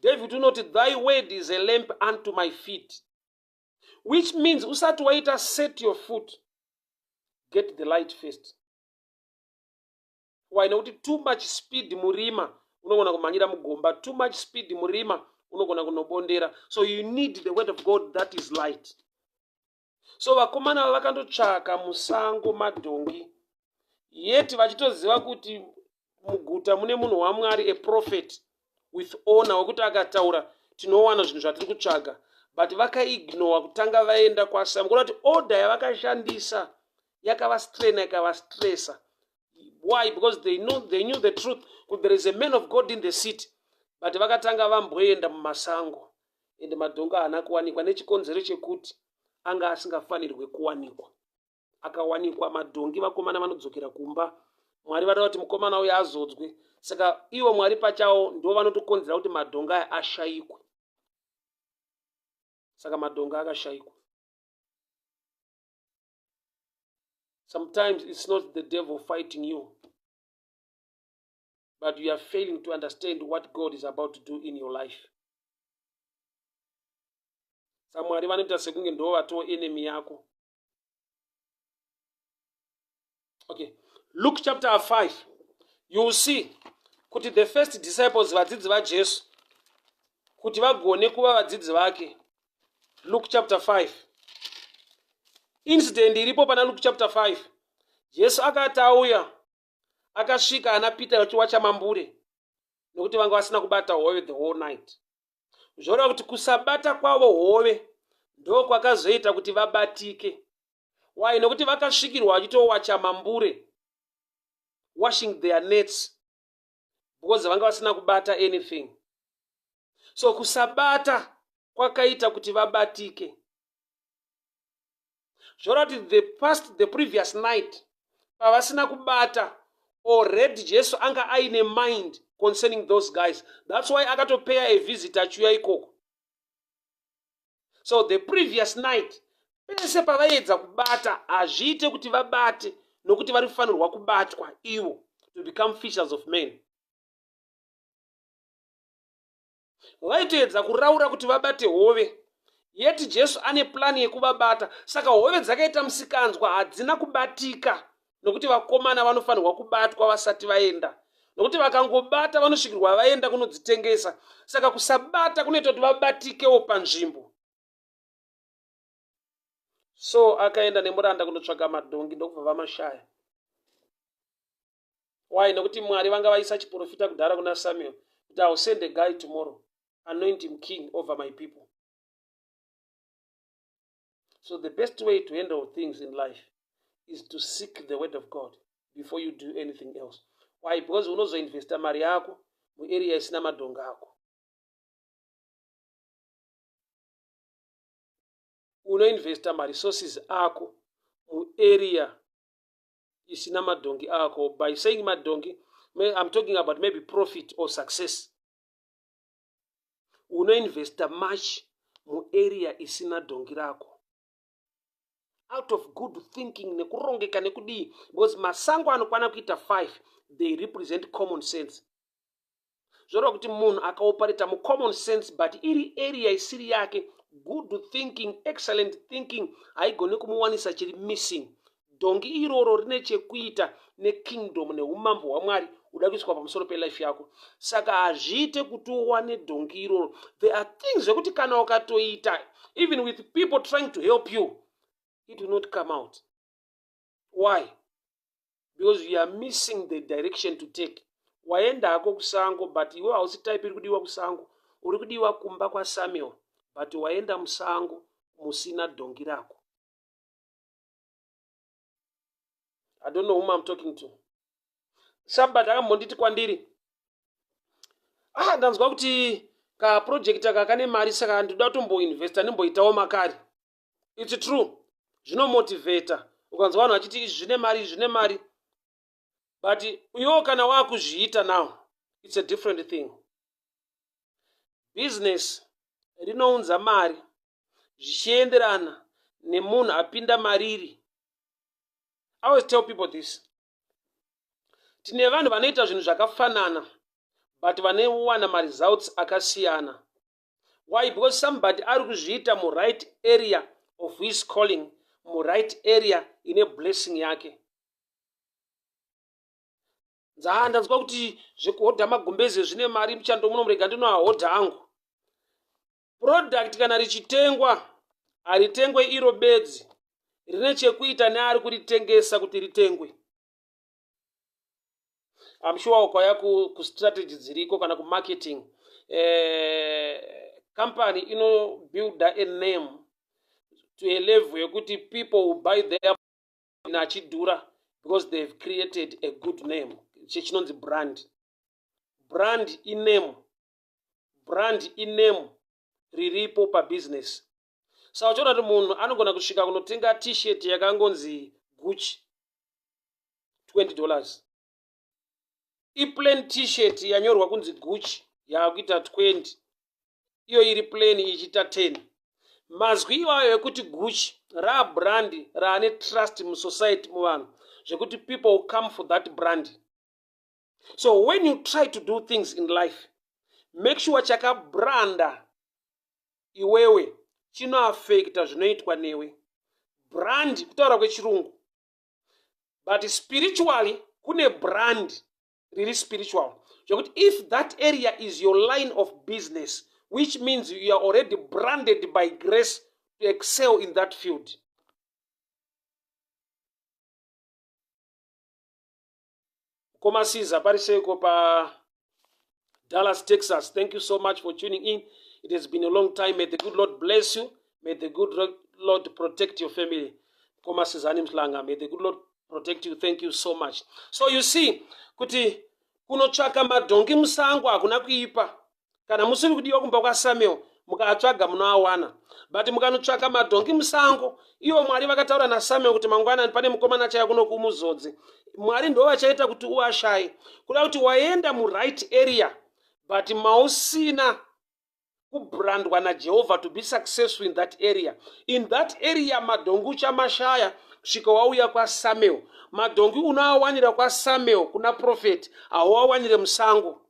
David unoti, "Thy word is a lamp unto my feet," which means usati waita set your foot, get the light first. Why? Nekuti too much speed murima, unogona kumhanyira mugomba. Too much speed murima, unogona kunobondera. So you need the word of God that is light. So vakomana va vakandotsvaka musango madhongi, yet vachitoziva kuti muguta mune munhu waMwari, a prophet with honor, wekuti akataura tinowana zvinhu zvatiri kutsvaga, but vakaignora kutanga vaenda kwaSamu. Kuona kuti order yavakashandisa yakavastraina, ikavastressa. Why? Because they knew the truth kuti there is a man of God in the city, but vakatanga vamboenda mumasango, ende madhongi haana kuwanikwa nechikonzero chekuti anga asingafanirwe kuwanikwa. Akawanikwa madhongi, vakomana vanodzokera kumba. Mwari vada kuti mukomana uyo azodzwe, saka ivo Mwari pachavo ndo vanotokonzera kuti madhongi aya ashayikwe. Saka madhongi akashayikwa. Sometimes it's not the devil fighting you, but you are failing to understand what God is about to do in your life. SaMwari vanoita sekunge ndo vatoo enemy yako. Okay, Luke chapter 5, you will see kuti the first disciples, vadzidzi vaJesu, kuti vagone kuva vadzidzi vake. Luke chapter 5, incident iripo pana Luke chapter 5, Jesu akati auya, akasvika ana Peter vachiwacha mambure, nekuti vanga vasina kubata hove the whole night. Zvoreva kuti kusabata kwavo hove ndo kwakazoita kuti vabatike. Why? Nekuti vakasvikirwa vachitowacha mambure, washing their nets, because vanga vasina kubata anything. So kusabata kwakaita kuti vabatike. Zvoreva kuti the past, the previous night, pavasina kubata, already Jesu anga aine mind concerning those guys. That's why akatopeya a visit achiuya ikoko. So the previous night, pese pavaiedza kubata, hazviite kuti vabate, nokuti vari kufanirwa kubatwa ivo to become fishers of men. Vaitoedza kuraura kuti vabate hove, yeti Jesu ane plani yekuvabata. Saka hove dzakaita musikanzwa, hadzina kubatika, nokuti vakomana vanofanirwa kubatwa vasati vaenda, nokuti vakangobata vanosvikirwa vaenda kunodzitengesa. Saka kusabata kunoita kuti vabatikewo panzvimbo. So akaenda nemuranda kunotsvaga madhongi, ndokubva vamashaya. Why? Nekuti Mwari vanga vaisa chiprofita kudhara kuna Samuel kuti, "I will send a guy tomorrow, anoint him king over my people." So the best way to handle things in life is to seek the word of God before you do anything else. Why? Because unozoinvesta mari yako muarea isina madhongi ako. Unoinvesta maresources ako muarea isina madhongi ako. By saying madhongi, I'm talking about maybe profit or success. Unoinvesta much muarea isina dhongi rako out of good thinking nekurongeka nekudii, because masango anokwana kuita 5, they represent common sense. Zvoreva kuti munhu akaopareta mucommon sense, but iri area isiri yake, good thinking, excellent thinking haigoni kumuwanisa chiri missing. Dhongi iroro rine chekuita nekingdom neumambo hwaMwari uda kuiswa pamusoro pelife yako. Saka hazviite kuti uwane dhongi iroro. There are things zvekuti kana ukatoita, even with people trying to help you, it will not come out. Why? Because you are missing the direction to take. Waenda hako kusango, but iwe hausi type iri kudiwa kusango. Uri kudiwa kumba kwaSamuel, but waenda musango musina dhongi rako. I don't know whom I'm talking to. Somebody akambonditi kwandiri, "Ah, ndanzwa kuti kaproject aka kane mari, saka ndinoda kutomboinvesta, ndimboitawo makari." It's true, zvinomotivheta ukanzwa vanhu vachiti izvi zvine mari, izvi zvine mari, but iwo kana waakuzviita now, it's a different thing. Business rinounza mari zvichienderana nemunhu apinda mariri. I always tell people this. Tine vanhu vanoita zvinhu zvakafanana but vanewana maresults akasiyana. Why? Because somebody ari kuzviita muright area of his calling, muright area ine blessing yake. Nzaa ndanzwa kuti zvekuhodha magumbeze zvine mari muchando muno, murega ndinoahodha angu. Product kana richitengwa haritengwe iro bedzi, rine chekuita neari kuritengesa kuti ritengwe. I'm sure ukauya kustrategy dziriko kana kumarketing, company inobuilda a name to a level yekuti people will buy their achidhura because they've created a good name. Chinonzi brand. Brand iname. Brand iname riripo pabusiness. Saka uchiona kuti munhu anogona kusvika kunotenga t-shirt yakangonzi Gucci $20. Iplain t-shirt yanyorwa kunzi Gucci yaakuita 20, iyo iri plain ichiita 10. Mazwi iwayo ekuti Gucci raabrand raane trust musociety, muvanhu, zvekuti people will come for that brand. So when you try to do things in life, make sure chakabranda iwewe chinoafekta zvinoitwa newe. Brand kutaura kwechirungu, but spiritually kune brand riri spiritual, zvekuti if that area is your line of business, which means you are already branded by grace to excel in that field. Komasiza pari seiko pa Dallas, Texas? Thank you so much for tuning in. It has been a long time. May the good Lord bless you. May the good Lord protect your family. Komasizani Mhlanga, may the good Lord protect you. Thank you so much. So you see kuti kunotsvaka madhongi musango hakuna kuipa. Kana musiri kudiwa kumba kwaSamuel, mukaatsvaga munoawana, but mukanotsvaka madhongi musango, ivo Mwari vakataura naSamuel kuti mangwanani pane mukomana achaya kuno kumuzodzi, Mwari ndo vachaita kuti uashaye. Kuda kuti waenda muright area, but mausina kubrandwa naJehovha to be successful in that area. In that area madhongi uchamashaya kusvika wauya kwaSamuel. Madhongi unoawanira kwaSamuel, kuna prophet, hauawanire musango.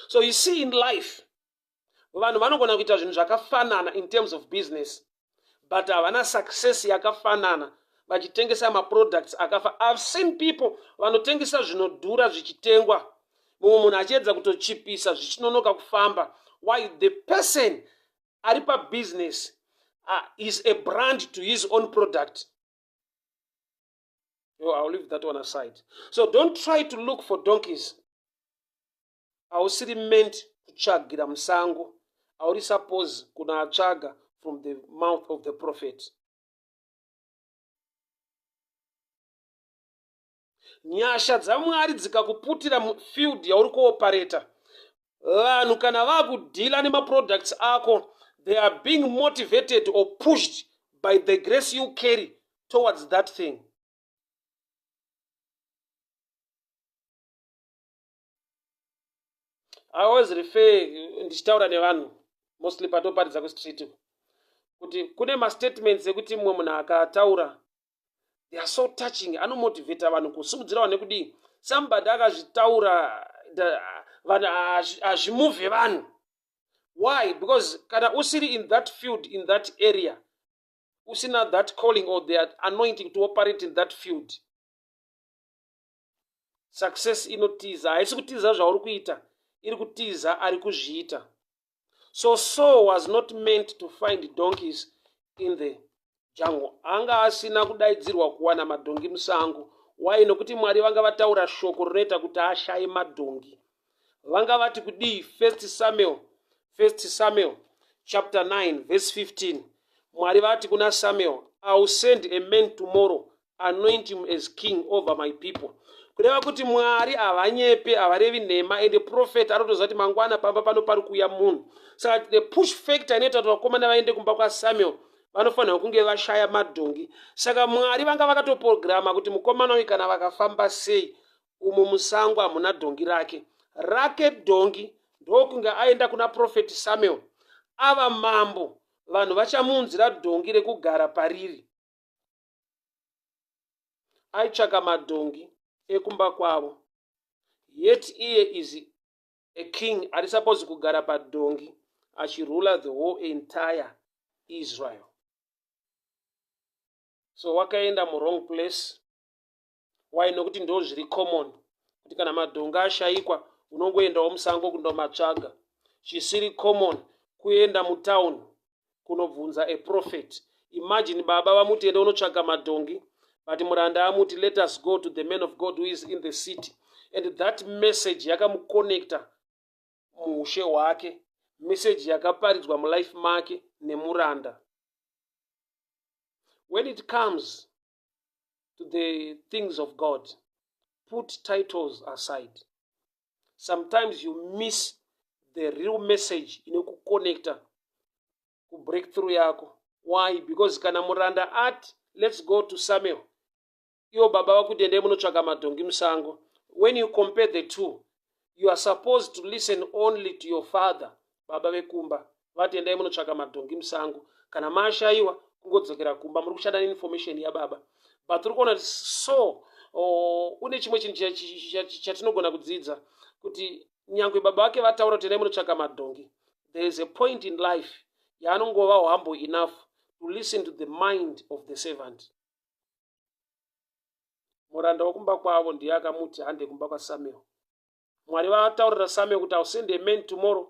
So you see, in life vanhu vanogona kuita zvinhu zvakafanana in terms of business, but havana success yakafanana vachitengesa maproducts akafa. I've seen people vanotengesa zvinodhura zvichitengwa, mumwe munhu achiedza kutochipisa zvichinonoka kufamba. Why? The person ari pabusiness is a brand to his own product. Oh, I'll leave that one aside. So don't try to look for donkeys. Hausiri meant kutsvagira musango. Hauri suppose kunoatsvaga from the mouth of the prophet. Nyasha dzaMwari dzikakuputira mufield yauri kuopareta, vanhu kana vaakudhila nemaproducts ako, they are being motivated or pushed by the grace you carry towards that thing. I always refer ndichitaura nevanhu, mostly patoparidza kustreet, kuti kune mastatements ekuti mumwe munhu akataura, they are so touching, anomotivata vanhu, kusimudzira vanhu nekudii. Somebody akazvitaura, vanhu hazvimuvhe vanhu. Why? Because kana usiri in that field, in that area, usina that calling or the anointing to operate in that field, success inotiza. Haisi kutiza zvauri kuita, iri kutiza ari kuzviita. So Saul was not meant to find donkeys in the jungle. Anga asina kudaidzirwa kuwana madhongi musango. Why? Nokuti Mwari vanga vataura shoko rinoita kuti ashaye madhongi. Vanga vati kudii? First Samuel chapter 9 verse 15, Mwari vati kuna Samuel, "I will send a man tomorrow, anoint him as king over my people." Kureva kuti Mwari havanyepe, havarevi nhema, ende prophet anotoziva kuti mangwana pamba pano pari kuuya munhu. Saka the push factor inoita kuti vakomana vaende kumba kwaSamuel, vanofanirwa kunge vashaya madhongi. Saka Mwari vanga vakatoprograma kuti mukomana uyu kana vakafamba sei umu musango hamuna dhongi rake. Rake dhongi ndokunge aenda kuna prophet Samuel ava mambo, vanhu vachamuunzira dhongi rekugara pariri. Aitsvaka madhongi ekumba kwavo. Yet iye is a king ari supposed kugara padhongi achirula the whole entire Israel. So wakaenda muwrong place. Why? Nokuti ndo zviri common kuti kana madhongi ashaikwa unongoendawo musango kundomatsvaga. Chisiri common kuenda mutown kunobvunza a prophet. Imagine baba vamuti enda unotsvaga madhongi, but muranda amuti let us go to the man of God who is in the city. And that message yakamuconnecta muushe hwake, message yakaparidzwa mulife make nemuranda. When it comes to the things of God, put titles aside. Sometimes you miss the real message inokuconnecta kubreakthrough yako. Why? Because kana muranda ati let's go to Samuel, iwo baba vakuti endai munotsvaga madhongi musango. When you compare the two, you are supposed to listen only to your father. Baba vekumba vati endai munotsvaga madhongi musango, kana maashaiwa kungodzokera kumba, muri kushanda neinformation yababa. But tiri kuona kuti so une chimwe chinhu chatinogona kudzidza kuti nyangwe baba vake vataura kuti endai munotsvaga madhongi, there is a point in life yaanongova humble enough to listen to the mind of the servant. Muranda wekumba kwavo ndiye akamuti hande kumba kwaSamuel. Mwari vataurira Samuel kuti I'll send a man tomorrow.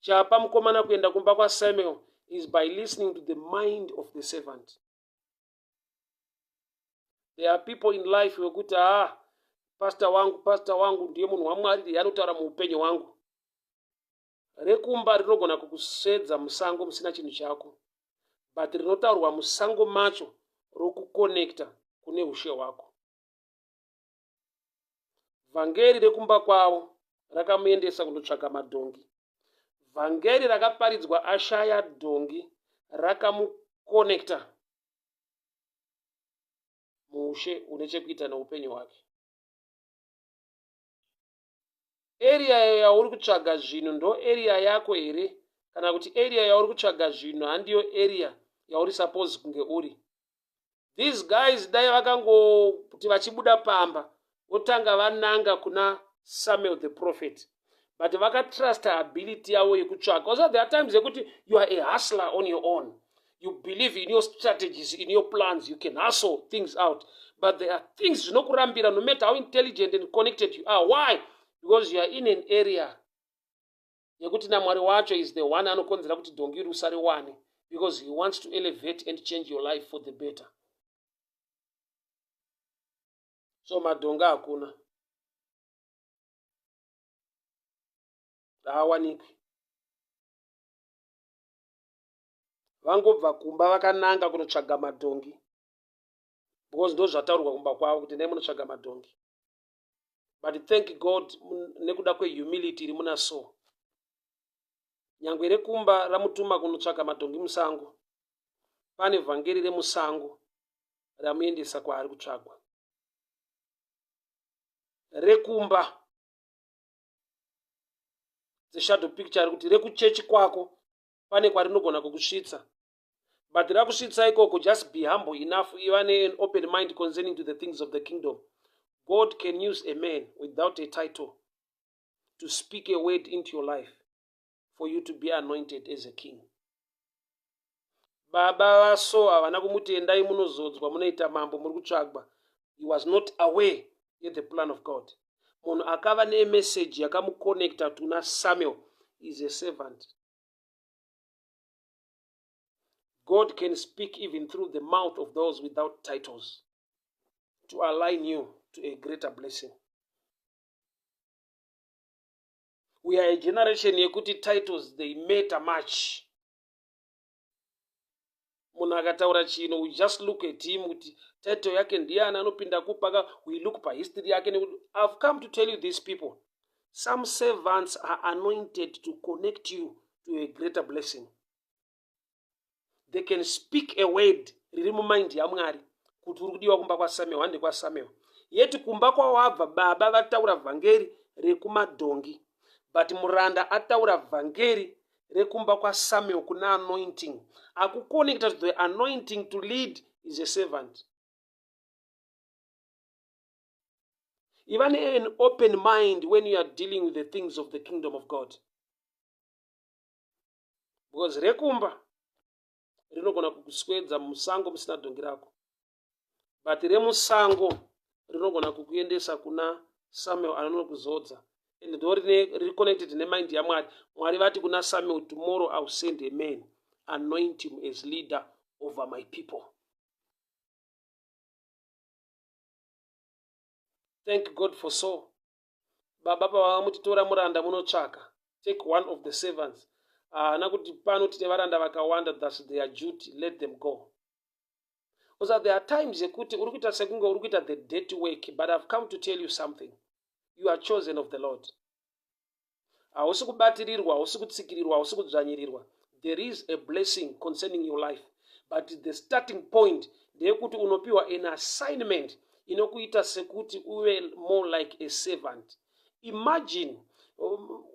Chapa mukomana kuenda kumba kwaSamuel is by listening to the mind of the servant. There are people in life wekuti pastor wangu, pastor wangu ndiye munhu waMwari, ndiye anotaura muupenyu hwangu. Rekumba rinogona kukusvedza musango musina chinhu chako, but rinotaurwa musango macho rokuconnecta kune ushe hwako. Vhangeri rekumba kwavo rakamuendesa kundotsvaka madhongi. Vhangeri rakaparidzwa ashaya dhongi rakamuconnecta muushe une chekuita neupenyu hwake. Area yauri kutsvaga zvinhu ndo area yako here, kana kuti area yauri kutsvaga zvinhu handiyo area yauri suppose kunge uri? These guys dai vakangoti vachibuda pamba votanga vananga kuna Samuel the prophet, but vakatrusta ability yavo yekutsvaga. Also there are times yekuti you are a hustler on your own, you believe in your strategies, in your plans, you can hustle things out, but there are things zvinokurambira no matter how intelligent and connected you are. Why? Because you are in an area yekuti naMwari wacho is the one anokonzera kuti dhongi iri usariwane, because he wants to elevate and change your life for the better. So madhongi hakuna, haawanikwi. Vangobva kumba vakananga kunotsvaga madhongi because ndo zvataurwa kumba kwavo kuti ndai munotsvaga madhongi. But thank God nekuda kwehumility iri muna so nyangwe rekumba ramutuma kunotsvaga madhongi musango, pane vhangeri remusango ramuendesa kwaari kutsvagwa. Rekumba dzeshadow picture kuti rekuchechi kwako pane kwarinogona kukusvitsa, but rakusvitsa ikoko, just be humble enough, iva nean open mind concerning to the things of the kingdom. God can use a man without a title to speak a word into your life for you to be anointed as a king. Baba vaso havana kumuti endai munozodzwa munoita mambo, muri kutsvagwa. He was not aware yet the plan of God. Munhu akava nemeseji yakamuconnecta tuna Samuel is a servant. God can speak even through the mouth of those without titles to align you to a greater blessing. We are a generation yekuti titles, they matter much. Munhu akataura chino, we just look at him kuti title yake ndiani, anopinda kupaka. We look pahistory yake nekuti I've come to tell you these people, some servants are anointed to connect you to a greater blessing. They can speak a word riri mumind yaMwari kuti uri kudiwa kumba kwaSamuel, hande kwaSamuel. Yeti kumba kwawabva baba vataura vhangeri rekumadhongi, but muranda ataura vhangeri rekumba kwaSamuel kuna anointing. Akuconnecta to the anointing to lead is a servant. Iva nean open mind when you are dealing with the things of the kingdom of God, because rekumba rinogona kukuswedza musango musina dhongi rako, but remusango rinogona kukuendesa kuna Samuel anonokuzodza, and ndo riri connected nemind yaMwari. Mwari vati kuna Samuel, "Tomorrow I will send a man, anoint him as leader over my people." Thank God for Saul. Baba pavakamuti, "Tora muranda munotsvaka, take one of the servants," haana kuti, "Pano tine varanda vakawanda, that's their duty, let them go." So there are times yekuti uri kuita sekunge uri kuita the dirty work, but I've come to tell you something: you are chosen of the Lord. Hausi kubatirirwa, hausi kutsikirirwa, hausi kudzvanyirirwa. There is a blessing concerning your life, but the starting point ndeyekuti unopiwa an assignment inokuita sekuti uve more like a servant. Imagine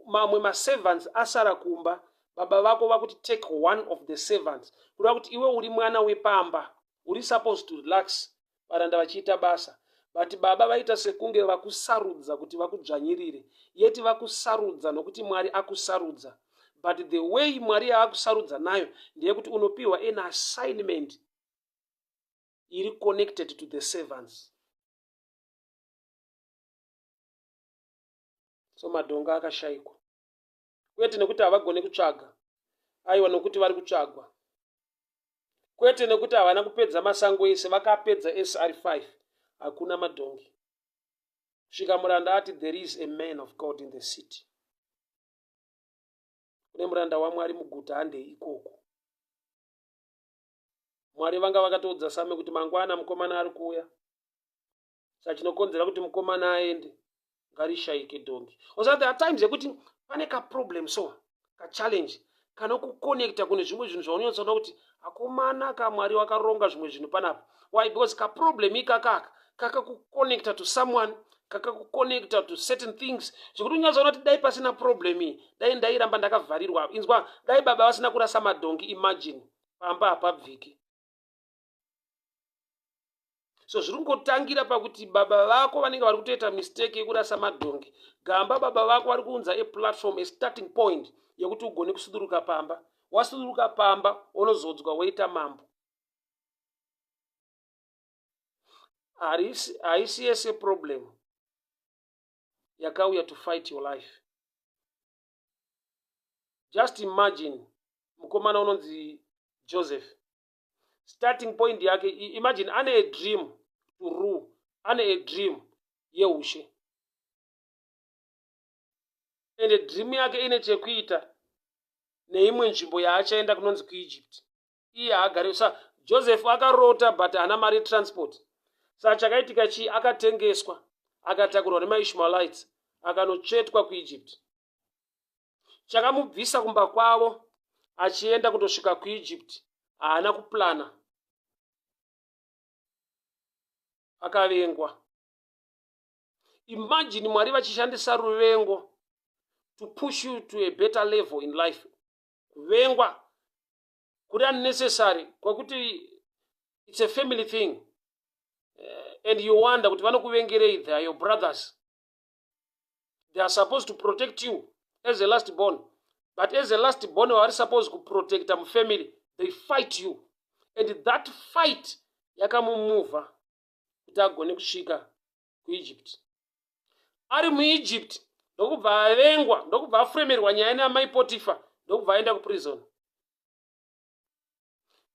mamwe maservants asara kumba, baba vako vakuti, "Take one of the servants." Kureva kuti iwe uri mwana wepamba, uri supposed to relax varanda vachiita basa, but baba vaita sekunge vakusarudza kuti vakudzvanyirire. Yeti vakusarudza nokuti Mwari akusarudza, but the way Mwari yaakusarudza nayo ndeyekuti unopiwa an assignment iri connected to the servants. So madhonga akashayikwa, kwete nekuti havagone kutsvaga, aiwa, nokuti vari kutsvagwa. Kwete nekuti havana kupedza masango ese, vakapedza ese ari 5, hakuna madhongi. Svika muranda ati, "There is a man of God in the city." Kune muranda waMwari muguta, handei ikoko. Mwari vanga vakatoudza Same kuti mangwana mukomana ari kuuya. Saka chinokonzera kuti mukomana aende, ngarishayike dhongi. Also there are times yekuti pane kaproblem, so kachallenge kanokuconnecta kune zvimwe zvinhu zvaunonyatsoona kuti akomana kaMwari wakaronga zvimwe zvinhu panapa. Why? Because kaproblem ikakaka kakakuconnecta to someone, kakakuconnecta to certain things, zvekuti unyatsoona kuti dai pasina problem iyi, dai ndairamba ndakavharirwa. Inzwa, dai baba vasina kurasa madhongi, imagine pamba hapabviki. So zviri kungotangira pakuti baba vako vanenge vari kutoita mistake yekurasa madhongi. Gamba baba vako vari kuunza a platform, a starting point yekuti ugone kusuduruka pamba. Wasuduruka pamba, unozodzwa, woita mambo. Haisi yese problem yakauya to fight your life. Just imagine mukomana unonzi Joseph, starting point yake, imagine ane a dream to rule, ane a dream yeushe, ende dream yake ine chekuita neimwe nzvimbo yaachaenda kunonzi kuEgypt. Iye haagari. Sa Joseph akarota, but haana mari transport. Saka chakaitika chii? Akatengeswa, akatakurwa nemaIshmaelites, akanotsvetwa kuEgypt. Chakamubvisa kumba kwavo achienda kutosvika kuEgypt, haana kuplana, akavengwa. Imagine Mwari vachishandisa ruvengo to push you to a better level in life. Kuvengwa kuri unnecessary, kwekuti it's a family thing, and you wonder kuti vanokuvengerei. They are your brothers, they are supposed to protect you as a last born, but as a last born vari supposed kuprotecta mufamily, they fight you, and that fight yakamumuvha kuti agone kusvika kuEgypt. Ari muEgypt ndokubva avengwa, ndokubva afremerwa nyaya neamai Potifa, ndokubva aenda kuprison.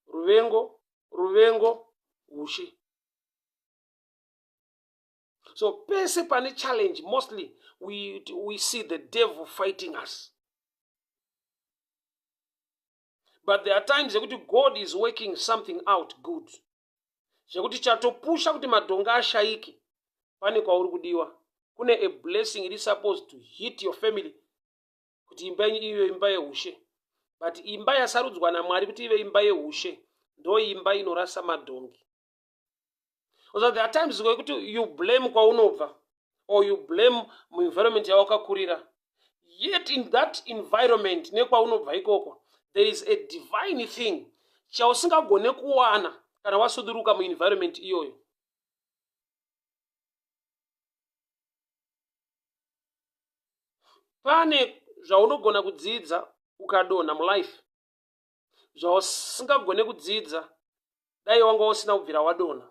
Ruvengo, ruvengo, ushe. So pese pane challenge, mostly we see the devil fighting us, but there are times yekuti God is working something out good, zvekuti chatopusha kuti madhonga ashayike, pane kwauri kudiwa, kune a blessing iri supposed to hit your family, kuti imba yenyu ive imba yeushe. But imba yasarudzwa naMwari kuti ive imba yeushe ndo imba inorasa madhongi. So there are times wekuti you blame kwaunobva or you blame muenvironment yawakakurira, yet in that environment nekwaunobva ikoko there is a divine thing chausingagone kuwana kana wasuduruka muenvironment iyoyo. Pane zvaunogona kudzidza ukadonha mulife zvausingagone kudzidza dai wanga usina kubvira wadonha.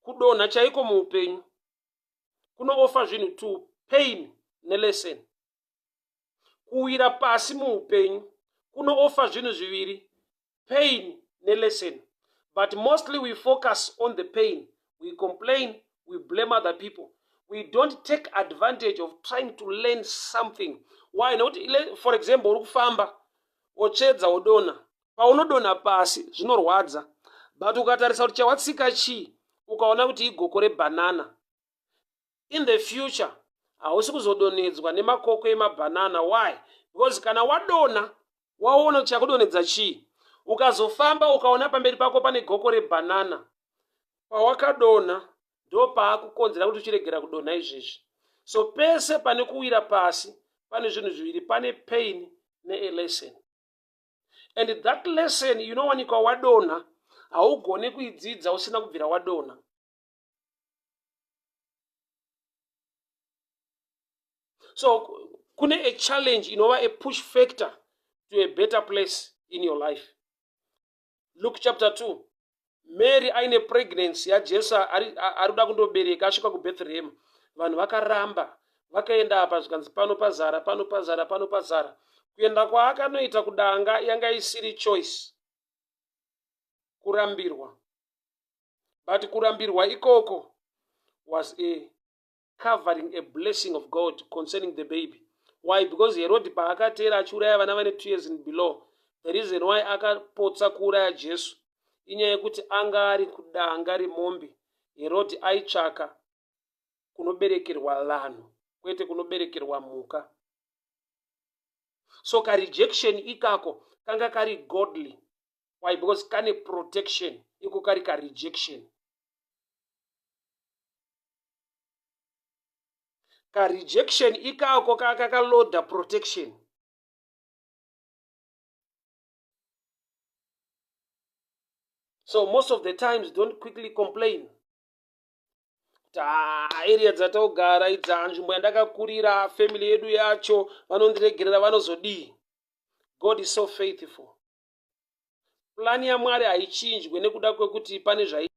Kudonha chaiko muupenyu kunoofa zvinhu two, pain nelesson. Kuwira pasi muupenyu kunoofa zvinhu zviviri, pain nelesson. But mostly we focus on the pain. We complain, we blame other people. We don't take advantage of trying to learn something. Why? Nekuti, for example, uri kufamba, wotsvedza wodonha. Paunodonha pasi zvinorwadza, but ukatarisa kuti chawatsika chii, ukaona kuti igoko rebhanana, in the future hausi kuzodonhedzwa nemakoko emabhanana. Why? Because kana wadonha waona kuti chakudonhedza chii, ukazofamba ukaona pamberi pako pane goko rebhanana, pawakadonha ndo paakukonzera kuti uchiregera kudonha izvezvi. So pese pane kuwira pasi pane zvinhu zviviri, pane pain nealesson. And that lesson inowanikwa wadonha haugone kuidzidza usina kubvira wadonha. So kune a challenge inova a push factor to a better place in your life. Luke chapter 2, Mary aine pregnancy yaJesu ari kuda kundobereka, asvika kuBethlehem, vanhu vakaramba. Vakaenda apa zvikanzi pano pazara, pano pazara, pano pazara. Kuenda kwaakanoita kudanga yanga isiri choice, kurambirwa. But kurambirwa ikoko was a covering a blessing of God concerning the baby. Why? Because Herod paakateera achiuraya vana vane 2 years and below, the reason why akapotsa kuuraya Jesu inyaya yekuti anga ari kudanga remombe. Herod aitsvaka kunoberekerwa vanhu, kwete kunoberekerwa mhuka. So karejection ikako kanga kari godly. Why? Because kane protection. Iko kari karejection. Karejection ikako kakakaloda protection. So most of the times don't quickly complain kuti ah, area dzatogara idza, nzvimbo yandakakurira, family yedu yacho vanondiregerera, vanozodii. God is so faithful. Plani yaMwari haichinjwe nekuda kwekuti pane zvai.